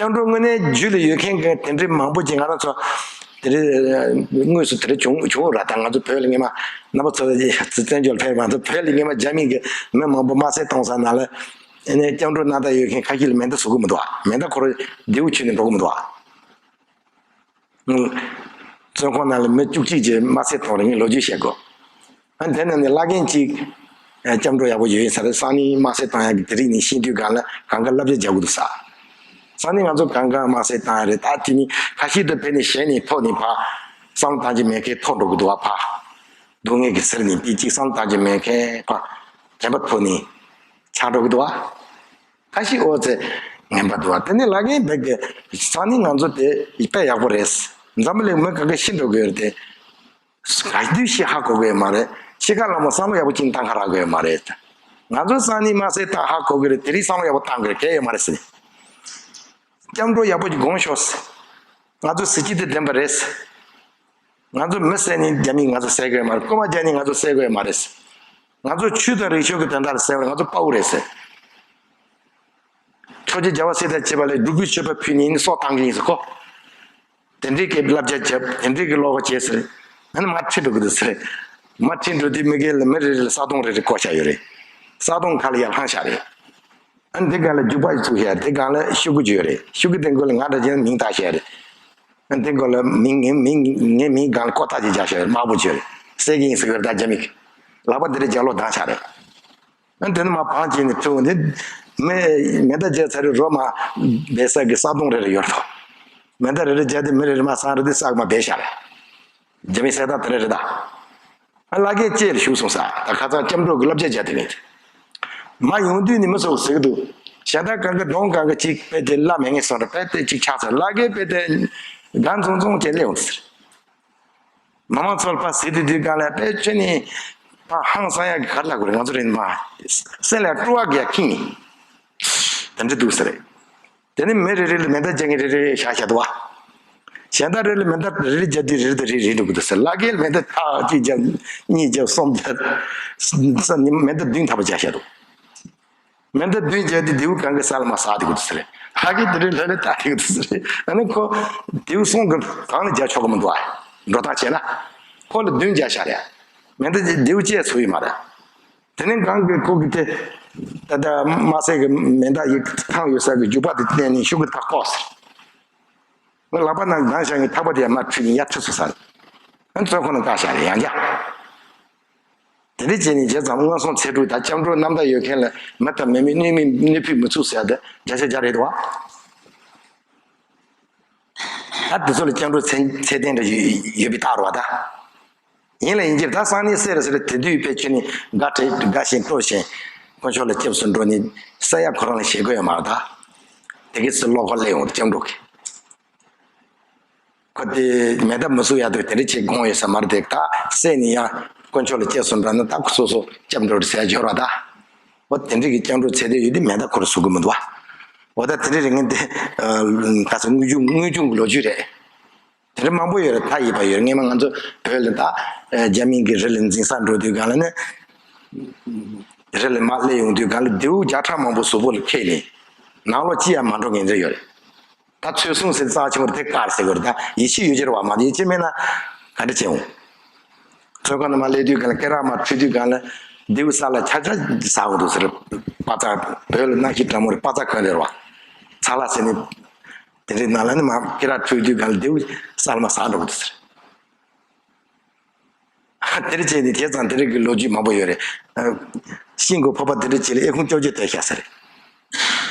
སྐྱབས་འགྲོ་དངོས་གནས་རྒྱུད་ལ་ཡོད་མཁན་གྱི་དེ་འདྲའི་མང་པོ་ཅིག་ང་རང་ཚོ་དེ་རིང་དངོས་སུ་དེ་རིང་བྱུང་བྱུང་ར། ད་ང་ཚོ་བོད་ལ་སྔོན་མ་རྣམ་པ་ཚོ་བཙན་བྱོལ་ཕེབས། ང་ཚོ་བོད་ལ་སྔོན་མ་རྒྱ་མི་གི་མི་མང་པོ་དམར་གསོད་གཏོང་ས་ནང་ལ། ཨ་ནི་སྐྱབས་འགྲོ་གནང་སྟངས་ཡོད་མཁན་ཁ་ཤས་ལ་མེ་མདའ་ཟུག་གི་མི་འདུག་བ། མེ་མདའ་ཁོ་རང་མདེའུ་ཁྱེར་ནས་འགྲོ་གི་མི་འདུག་བ། བཙོན་ཁང་ནང་ལ་མི་བཅུ་གཅིག་ཅིག་དམར་གསོད་གཏོང་རེད། ངས་ལོ་རྒྱུས་བཤད་དགོས། ཨ་དེ་ནང་ནས་བླ་རྒན་གཅིག་ཨ་སྐྱབས་འགྲོ་ཡག་པོ་ཡོད་ཡིན་ས་རེད། སང་ཉིན་དམར་གསོད་བཏང་ཡག་གི་དེ་རིང་ནས་ཤེས་དུས་སྒང་ལ་གང་ག་བསླབ་བྱ་རྒྱག་དགོས་འདུག་ས། སང་ཉིན་ང་ཚོ་གང་ག་དམར་གསོད་བཏང་ཡག་རེད། ད་དེ་ནི་ཁ་ཤས་དེ་ཕེབས་ནས་ཞལ་ནས་ཐོག་ནས་ཕར་བསམ་བློ་བཏང་རྒྱུ་མེད་མཁན་ཐོག་འགྲོ་གི་འདུག་བ། ཕར་སྡུག་བསྔལ་གྱི་ཟེར་ནས་དེ་གཅིག་བསམ་བློ་བཏང་རྒྱུ་མེད་མཁན་ཕར་དྲན་པ་ཐོག་ནས་ཆགས་འགྲོ་གི་འདུག་བ། ཁ་ཤས་ཨོ་ཙེ་ངན་པ་འདུག་བ། དེ་ནི་བླ་རྒན་བོད་ཀྱི་སང་ཉིན་ང་ཚོ་དེ་དཔེ་ཡག་པོ་རེད། འཛམ་བུ་གླིང་མི་གང་ག་ཤི་འགྲོ་གི་ཡོད་རེད་དེ། ག་དུས་ཤི་ཧ་གོ་གི་ཡོད་མ་རེད། འཆི་ཁ་ལ་མོ་བསམ་བློ་ཡག་པོ་ཅིག་བཏང་ཁ་རག་གི་ཡོད་མ་རེད། ང་ཚོ་སང་ཉིན་དམར་གསོད་བཏང་ཧ་གོ་གི་རེད། དེ་རིང་བསམ་བློ་ཡག་པོ་བཏང་གི་རེད། གལ་ཡོད་མ་རེད་ཟེར། སྐྱབས་འགྲོ་ཡག་པོ་ཅིག་དགོངས་ཤོག་ཟེར། ང་ཚོ་གཟི་བརྗིད་དེ་ལྡན་པ་རེད་ཟེར། ང་ཚོ་མི་བསད་ནས་རྒྱ་མིས་ང་ཚོ་བསད་གི་ཡོད་མ་རེད། རྐུན་མ་རྒྱག་ནས་ང་ཚོ་བསད་གི་ཡོད་མ་རེད་ཟེར། ང་ཚོ་ཆོས་དང་རིག་གཞུང་གི་དོན་དག་ལ་བསད་པ་ལ་ང་ཚོ་དཔའ་བོ་རེད་ཟེར། ཆོས་རྗེ་རྒྱལ་བ་སྲས་དང་བཅས་པ་ལས་སྒྲུབ་པའི་མཆོད་པ་ཕུལ་ནས་ནི་སྲོག་བཏང་གི་ཡིན་ཟེར་ཁོ། དེ་འདྲའི་གི་བསླབ་བྱ་བྱེད། དེ་འདྲའི་གི་བློ་ཁ་བྱེད་ཟེར། ཨ་ནི་མར་ཁྲིད་འགྲོ་གི་འདུག་ཟེར། མར་ཁྲིད་འགྲོ་དུས་མི་སྒེར་ལ་མི་རེ་རེ་ལ་ས་དོང་རེ་རེ་བརྐོས་བཞག་ཡོད་རེད། ས་དོང་ཁ་ལ་ཡར་བསླངས་བཞག་རེད། ཨ་ནི་དེ་སྒང་ལ་རྒྱུག་པ་ཞིག་བཙུགས་བཞག་རེད། དེ་སྒང་ལ་ཤོག་གུ་ཅིག་ཡོད་རེད། ཤོག་གུ་དེ་མགོ་ལ་ང་འདྲ་བྱས་ན་མིང་བཏགས་བཞག་རེད། ཨ་ནི་དེ་མགོ་ལ་མིང་ངའི་མིང་ངའི་མིང་སྒང་ལ་ཀོ་ཐག་ཅིག་རྒྱག་བཞག་ཡོད་རེད། དམར་པོ་ཅིག་ཡོད་རེད། བསད་ཀྱི་ཡིན་ཟེར་གི་རེད། ད་རྒྱ་མི་གིས་ལག་པ་དེ་རེ་རྒྱབ་ལོག་བརྡུངས་བཞག་རེད། ཨ་དེ་ནས་མར་བང་བྱས་ནས་ཐུག་ནས་མེ་མེ་མདའ་རྒྱག་ཚར་རེད། རོ་མ་སྦས་ས་གི་ས་དོང་རེ་རེ་ཡོད་དོ། མེ་མདའ་རེ་རེ་རྒྱག་དུས་མི་རེ་རེ་མར་སྲང་རེ་དེ་ས་གི་མར་སྦས་བཞག་རེད། རྒྱ་མི་བསད་སྟངས་དེ་རེ་རེད་ད། ཨ་བླ་རྒན་ལྕེ་ལ་ཞུགས་སོང་ས། ད་ཁ་སང་སྐྱབས་འགྲོ་གི་བསླབ་བྱ་རྒྱག་དེ་མེད། མར་ཡོང་དུས་ནི་མི་ཚོ་ཟེར་གི་འདུག་གཞན་དག་གང་གི་གདོང་གང་གི་ཅིག་དཔེ་དེ་བླ་མེད་ངེས་སོང་རེད། དཔེ་དེ་ཅིག་ཆགས་ཚར། བླ་རྒན་དཔེ་དེ་དགའ་མཛུམ་མཛུམ་བྱས་སླེབས་ཡོང་ཟེར། མ་མ་ཚོར་ཕར་ཟེར་དུས་དུས་སྒང་ལ་དཔེ་ཁྱོད་ནི་ཕར་ཧང་སང་ཡག་གི་ག་རེ་ལབ་དགོས་རེད། ང་ཚོ་རེད་མ་སེམས་ལ་སྤྲོ་བ་གི་ཡ་ཁེངས་ནས་དེ་འདྲ་འདུག་ཟེར། དེ་ནི་མི་རེ་རེ་ལ་མེ་མདའ་རྒྱག་མཁན་རེ་རེ་བཞག་བཞག་འདུག་བ། གཞན་དག་རེ་ལ་མེ་མདའ་རེ་རེ་རྒྱག་དུས་རེ་རེ་དང་རེ་རེ་འགྲོ་གི་འདུག་ཟེར། བླ་རྒན་མེ་མདའ་ཐག་གཅིག་རྒྱབ། གཉིས་རྒྱབ། གསུམ་རྒྱབ། ས་ནི་མེ་མདའ་བདུན་ཐམ་པ་རྒྱག་བཞག་འདུག་མེ་མདའ་བདུན་རྒྱག་དུས་མདེའུ་གང་གི་ས་ལ་མར་ཟག་བསྡད་ཀྱི་འདུག་ཟེར། ཕ་གི་དེ་རིང་ལྷོད་ལྷོད་ལྟ་བསྡད་ཀྱི་འདུག་ཟེར། ཨ་ནི་ཁོ་མདེའུ་གསུམ་གི་གང་ལ་རྒྱག་ཆོག་གི་མི་འདུག་ཨ། འགྲོ་སྟངས་བྱས་ན་ཁོ་ལ་བདུན་རྒྱག་ཤག་རེད། མེ་མདའ་དེ་མདེའུ་གཅིག་ཚུགས་ཡོད་མ་རེད། དེ་ནས་གང་གི་ཁོ་གི་དེ་ད་ལྟ་དམར་གསོད་ཀྱི་མེ་མདའ་ཡི་ཐང་ཡོད་ས་གི་རྒྱུག་པ་དེ་བསྟན་ནས་ཤུགས་ཀྱིས་ཕར་བཀོག་ཟེར། ང་ལག་པ་ནང་འདང་བཞག་ངས་ཐག་པ་དེ་ཡར་མར་ཁྲིད་ནས་ཡར་ཁྲིད་སོང་ས་རེད། ཨ་ནི་བཙོན་ཁང་ནང་བཀག་བཞག་རེད་ཡང་བསྐྱར། དེ་འདྲ་བྱས་ནས་བྱས་ཙང་མངོན་སུམ་ཚེ་སྒྲུབ་དང་སྐྱབས་འགྲོ་རྣམ་དག་ཡོད་མཁན་ལ་མི་དང་མི་མེད་གནོད་མི་གནོད་ཕུད་མི་ཚུགས་ཟེར་ཡ་དེ་བརྒྱ་ཆ་བརྒྱ་རེད་དོ། ད་དེ་ཚོ་ལ་སྐྱབས་འགྲོ་ཚད་ཚད་ལྡན་འདྲ་ཡོད་ཡོད་པའི་རྟགས་རེད་བ་ད། ཡིན་ལ་ཡིན་གྱི་ད་སང་ཉིན་གསོད་རེད་ཟེར་དེ་དུས་དཔེ་ཁྱོད་ནི་དགའ་བྲེལ་དགའ་ཞིང་སྤྲོ་ཞིང་དཀོན་མཆོག་ལ་སྐྱབས་སུ་འགྲོ་ནས་གསོད་ཡ་ཁོ་རང་ལ་ཞེད་དགོས་ཡོད་མ་རེད་ད། དེ་གི་ཚེ་བློ་ཁོག་སླེབས་ཡོང་སྐྱབས་འགྲོ་གི། ཁོ་དེ་མེ་མདའ་མི་གསོད་ཡ་དུས་དེ་འདྲ་བྱེད་དགོངས་ཡོད་ས་མ་རེད་དེ། ད་བསད་ནས་ཡང་དཀོན་མཆོག་ལ་སྐྱབས་སུ་འགྲོ་ན་ད་ཁོ་སོ་སོ་སྐྱབས་འགྲོ་རེད་ཟེར་ཡ་སྦྱོར་བ་ད། འོ་དེ་འདྲ་གི་སྐྱབས་འགྲོ་ཚད་ལྡན་ཡོད་དུས་མེ་མདའ་ཁོ་རང་གསོད་ཀྱི་མི་འདུག་བ། འོ་ད་དེ་འདྲ་རེད་ངས་འདི་ག་ཚོད་དངོས་བྱུང་དངོས་བྱུང་གི་ལོ་རྒྱུས་རེད། དེ་འདྲ་མང་པོ་ཡོད་རེད། མཐའ་ཡས་པ་ཡོད་རེད། སྔས་མ་ང་ཚོ་བོད་ལ་ད་ཨ་རྒྱ་མིའི་གི་རི་ལ་འཛིན་ས་འགྲོ་དུས་སྒང་ལ་ནི། རི་ལ་མར་སླེབས་ཡོང་དུས་སྒང་ལ་རྡེའུ་བརྒྱ་ཕྲག་མང་པོ་གཟུགས་པོ་ལ་འཁྱེར་ནས་ནང་ལོགས་ཅི་ཡང་མ་འགྲོ་མཁན་ཚོ་ཡོད་རེད། ད་ཚོད་བཟུང་ཟེར་རྩ་ཆེན་པོ་དེ་དཀར་ཟེར་དགོས་རེད། ད་ཡིད་ཆེས་ཡོད་ཀྱི་རེད་བ། མ་ཡིད་ཆེས་མེད་ན་ག་འདྲ་བྱེད་འོང་། ཚོད་ཁང་ནང་མར་སླེབས་དུས་སྒང་ལ་སྐེ་རགས་མར་འཁྲུད་དུས་སྒང་ལ་རྡེའུ་ས་ལ་ཆག་ཆག་ཟག་འོང་འདུག་ཟེར། པ་ཙག་བོད་ལ་གནམ་གཤིས་གྲང་མོ་རེད། པ་ཙག་གོན་རེད་བ། ཚ་ལ་ཟེར་ནས་དེ་འདྲའི་ནང་ལ་ནི་མར་སྐེ་རགས་འཁྲུད་དུས་སྒང་ལ་རྡེའུ་ས་ལ་མར་ཟག་འགྲོ་གི་འདུག་ཟེར། དེ་འདྲ་བྱས་ནས་བྱས་ཙང་དེ་འདྲ་གི་ལོ་རྒྱུས་མང་པོ་ཡོད་རེད། ཨ། ཤིང་གི་ཕོར་པ་དེ་འདྲ་བྱས་ལ་ཨེ་ཁུང་ཅོག་ཅོག་བཏོན་བཞག་ས་རེད།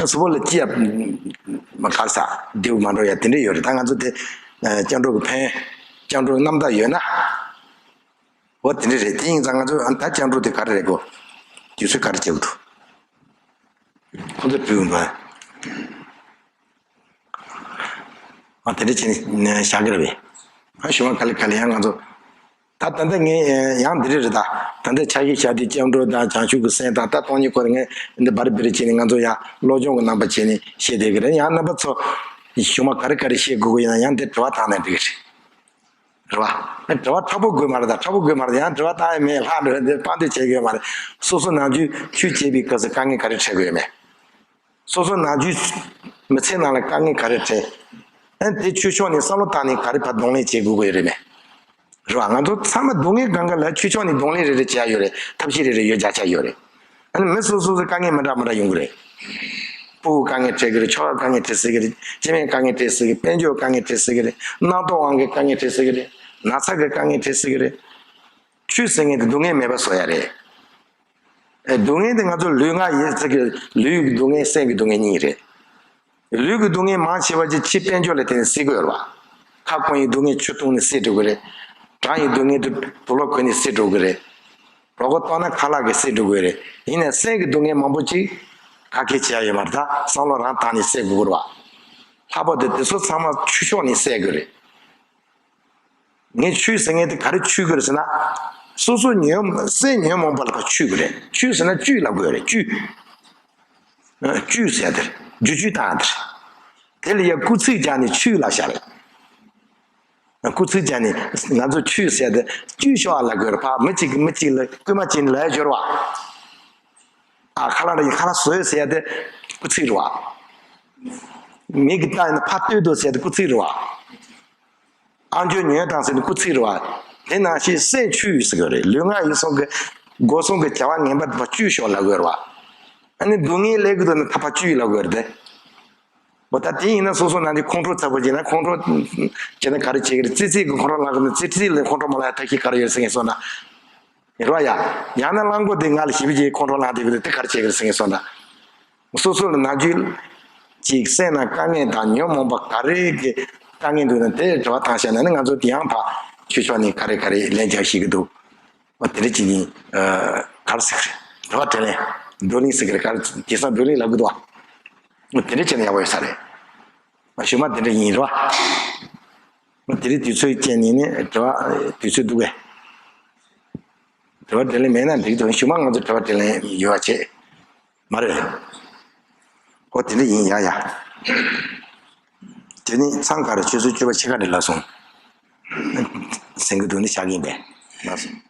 གཟུགས་པོ་ལ་ཅི་ཡང་མ་ག་རེ་ཟ། རྡེའུ་མ་འགྲོ་ཡ་དེ་འདྲ་ཡོད་རེད། ད་ང་ཚོ་དེ་ཨ་སྐྱབས་འགྲོ་གི་ཕན། སྐྱབས་འགྲོ་གི་རྣམ་དག་ཡོད་ན། འོ་དེ་འདྲ་རེད། དེ་ཡིན་ཙང་ང་ཚོ་ཨ་ད་སྐྱབས་འགྲོ་དེ་ག་རེ་རེད་གོ། དུས་ཚོད་ག་རེ་བྱེད་དགོས་འདུག་ཁོ་ཚོ་བྲིས་ཡོང་དུས། ཨ་དེ་འདྲ་བྱས་ནས་བཞག་གི་རེད་པས། ཨ་གཞུག་མ་ག་ལེ་ག་ལེ་ཡང་ང་ཚོ། ད་ད་ལྟ་ངས་ཡང་འདི་རེད་རེད། ད་ད་ལྟ་ཕྱག་བཞེས་བྱ་དུས་སྐྱབས་འགྲོ་དང་བྱང་ཆུབ་ཀྱི་སེམས་དང་། ད་སྟོང་ཉིད་ཁོ་རང་ངས་འདི་འབར་འབེར་བྱས་ནས་ང་ཚོ་ཡང་བློ་སྦྱོང་གི་རྣམ་པ་བྱས་ནས་བཤད་བསྡད་ཀྱི་རེད། ཡང་རྣམ་པ་ཚོ་གཞུག་མ་ག་རེ་ག་རེ་བཤད་དགོས་ཀྱི་ཡིན་ན་ཡང་འདི་དྲི་བ་བཏང་ན་འགྲིག་གི་རེད། རེད་བ། དྲི་བ་མཁྲེགས་པོ་དགོས་མ་རེད། ད་མཁྲེགས་པོ་དགོས་མ་རེད། ཡང་དྲི་བ་བཏང་ཡ་མེད། ལྷག་འགྲོ་འདི་དཔང་དོད་བྱེད་དགོས་མ་རེད། སོ་སོ་ནམ་རྒྱུན་ཆོས་བྱེད་པའི་སྐབས་སུ་དཀའ་ངལ་ག་རེ་འཕྲད་དགོས་ཡོད་མེད། སོ་སོ་ནམ་རྒྱུན་མི་ཚེ་ནང་ལ་དཀའ་ངལ་ག་རེ་འཕྲད། ཨ་དེ་ཆོས་ཕྱོགས་ནས་བསམ་བློ་བཏང་ནས་ག་རེ་ཕར་གདོང་ལེན་བྱེད་དགོས་ཀྱི་ཡོད་རེད་མེད། རེད་བ། ང་ཚོ་ཚང་མ་སྡུག་བསྔལ་སྒང་ག་ལ་ཆོས་ཕྱོགས་ནས་གདོང་ལེན་རེ་རེ་བྱེད་ཡ་ཡོད་རེད། ཐབས་ཤེས་རེ་རེ་ཡོད་རྒྱག་ཆ་ཡོད་རེད། ཨ་ནི་མི་སོ་སོ་སོའི་དཀའ་ངལ་མི་འདྲ་མི་འདྲ་ཡོང་གི་རེད། སྤུ་གུ་དཀའ་ངལ་འཕྲད་ཀྱི་རེད། ཁྱོ་ག་དཀའ་ངལ་འཕྲད་སྲིད་ཀྱི་རེད། སྤྱི་མི་དཀའ་ངལ་འཕྲད་སྲིད་ཀྱི་རེད། དཔལ་འབྱོར་དཀའ་ངལ་འཕྲད་སྲིད་ཀྱི་རེད། གནམ་ཐོག་དབང་གི་དཀའ་ངལ་འཕྲད་སྲིད་ཀྱི་རེད། ན་ཚ་གི་དཀའ་ངལ་འཕྲད་སྲིད་ཀྱི་རེད། ཆོས་ཟེར་མཁན་དེ་སྡུག་བསྔལ་མེད་པ་བཟོ་ཡ་རེད། ཨེ་སྡུག་བསྔལ་དེ་ང་ཚོ་ལུས་ངག་ཡིད་གསུམ་གྱི། ལུས་ཀྱི་སྡུག་བསྔལ་སེམས་ཀྱི་སྡུག་བསྔལ་གཉིས་རེད། ལུས་ཀྱི་སྡུག་བསྔལ་མང་ཆེ་བ་ཅིག་ཕྱི་དཔལ་འབྱོར་ལ་བརྟེན་ནས་སེལ་གྱི་ཡོད་རེད་བ། ཁ་སྐོམ་ཡི་སྡུག་བསྔལ་ཆུ་བཏུང་ནས་སེལ་འགྲོ་གི་རེད། གྲང་ཡི་སྡུག་བསྔལ་དེ་དུག་ལོག་གོན་ནས་སེལ་འགྲོ་གི་རེད། རོགས་པ་བཏང་ན་ཁ་ལག་གིས་སེལ་འགྲོ་གི་རེད། ཡིན་ནའི་སེམས་ཀྱི་སྡུག་བསྔལ་མང་པོ་ཅིག་ཁ་སྐད་བྱེད་ཡ་ཡོད་མ་རེད། ད་བསམ་བློ་རང་བཏང་ནས་སེལ་དགོས་ཀྱི་རེད་བ། ལྷག་པར་དུ་དེ་ཚོ་ཚང་མ་ཆོས་ཕྱོགས་ནས་སེལ་དགོས་རེད། ངས་ཆོས་ཟེར་མཁན་དེ་ག་རེ་ཆོས་ཀྱི་རེད་ཟེར་ན། སོ་སོ་ཉོན་སེམས་ཉོན་མོངས་པ་ལ་ཆོས་ཀྱི་རེད། ཆོས་ཟེར་ན་བཅུད་ལབ་དགོས་རེད། བཅུད། ཨ་བཅུད་ཟེར་དེ་རེད། བཅུད་བཅུད་བཏང་དེ་རེད། དེ་ལ་ཡ་སྐུལ་ཚིག་སྦྱར་ནས་ཆོས་ལབ་བཞག་རེད། སྐུལ་ཚིག་སྦྱར་ནས་ང་ཚོ་ཆོས་ཟེར་དེ་བཅུད་ཤོག་ཨ་ལབ་དགོས་རེད། ཕ་མི་གཅིག་གིས་མི་གཅིག་ལ་སྐུལ་མ་བྱས་ནས་ལབ་ཡ་སྦྱོར་བ། ཨ་ཁ་ལག་རེ་ཁ་ལག་བཟོས་ཟེར་ཡ་དེ་སྐུལ་ཚིག་རེད་བ། མིག་གིས་བལྟས་ན་ཕ་ལྟོས་དོ་ཟེར་ཡ་དེ་སྐུལ་ཚིག་རེད་བ། ཨ་མཆོག་ཉོན་དང་ཟེར་ནས་སྐུལ་ཚིག་རེད་བ། དེ་ནང་བཞིན་སེམས་ཆོས་ཟེར་གི་རེད། ལུས་ངག་ཡིད་གསུམ་གྱི་སྒོ་གསུམ་གྱི་བྱ་བ་ངན་པ་དེ་ཕར་བཅུད་ཤོག་ལབ་དགོས་རེད་བ། ཨ་ནི་སྡུག་བསྔལ་སླེབས་ཀྱི་འདུག་ན་ད་ཕར་བཅུད་ལབ་དགོས་རེད་དེ། འོ་ད་དེ་ཡིན་ན་སོ་སོ་ནང་གི་ཁོང་ཁྲོ་ཚ་པོ་བྱས་ན་ཁོང་ཁྲོ་བྱས་ན་ག་རེ་བྱེད་ཀྱི་རེད། ཙི་ཙི་གིས་ཁོང་ཁྲོ་ལངས་གི་ན་ཙི་ཙི་ལ་ཁོང་ཁྲོ་མ་ལངས་ཡ་ཐབས་ཤེས་ག་རེ་ཡོད་ཟེར་ངས་སོང་ན། རེད་བ་ཡ། ཡང་ན་གླང་མགོ་དེ་ང་ལ་ཞེ་པོ་ཅིག་ཁོང་ཁྲོ་ལངས་བསྡད་ཀྱི་འདུག་དེ་ག་རེ་བྱེད་ཀྱི་རེད་ཟེར་ངས་སོང་ན། སོ་སོ་ལ་ནམ་རྒྱུན་ཅིག་སེམས་ནང་དཀའ་ངལ་དང་ཉོན་མོངས་པ་ག་རེ་གི་དཀའ་ངལ་འདུག་ན་དེ་དྲི་བ་བཏང་བཞག་ན་ནི་ང་ཚོ་དེ་ཡང་ཕར་ཆོས་ཕྱོགས་ནས་ག་རེ་ག་རེ་ལན་རྒྱག་ཤེས་ཀྱི་འདུག་འོ་དེ་འདྲ་ཅིག་ཡིན། ཨ་ག་རེ་ཟེར་གི་རེད། དྲི་བ་དྲིས་ལན། བགྲོ་གླེང་ཟེར་གི་རེད། ག་རེ་དེང་སང་བགྲོ་གླེང་ལབ་གི་འདུག་བ། འོ་དེ་འདྲ་བྱས་ན་ཡག་པོ་ཡོད་ས་རེད། ཨ་གཞུག་མ་དེ་འདྲ་ཡིན་རེད་བ། འོ་དེ་རིང་དུས་ཚོད་བཅད་ནས་ནི་དྲི་བ་དུས་ཚོད་འདུག་གས། དྲི་བ་དྲིས་ལན་མེད་ན་འགྲིག་འདུག་གཞུག་མ་ང་ཚོ་དྲི་བ་དྲིས་ལན་ཡོད་པ་བྱེད། མ་རེད། ཨོ་དེ་འདྲ་ཡིན། ཡ་ཡ། དེ་ནི་མཚམས་ཁ་རུ་ཆུ་ཚོད་བཅུ་པ་ཕྱེད་ཀ་རེ་ལ་སོང་། ཟིན་གི་འདུག་ནི་བཞག་གིན་པས། ལགས་སོ།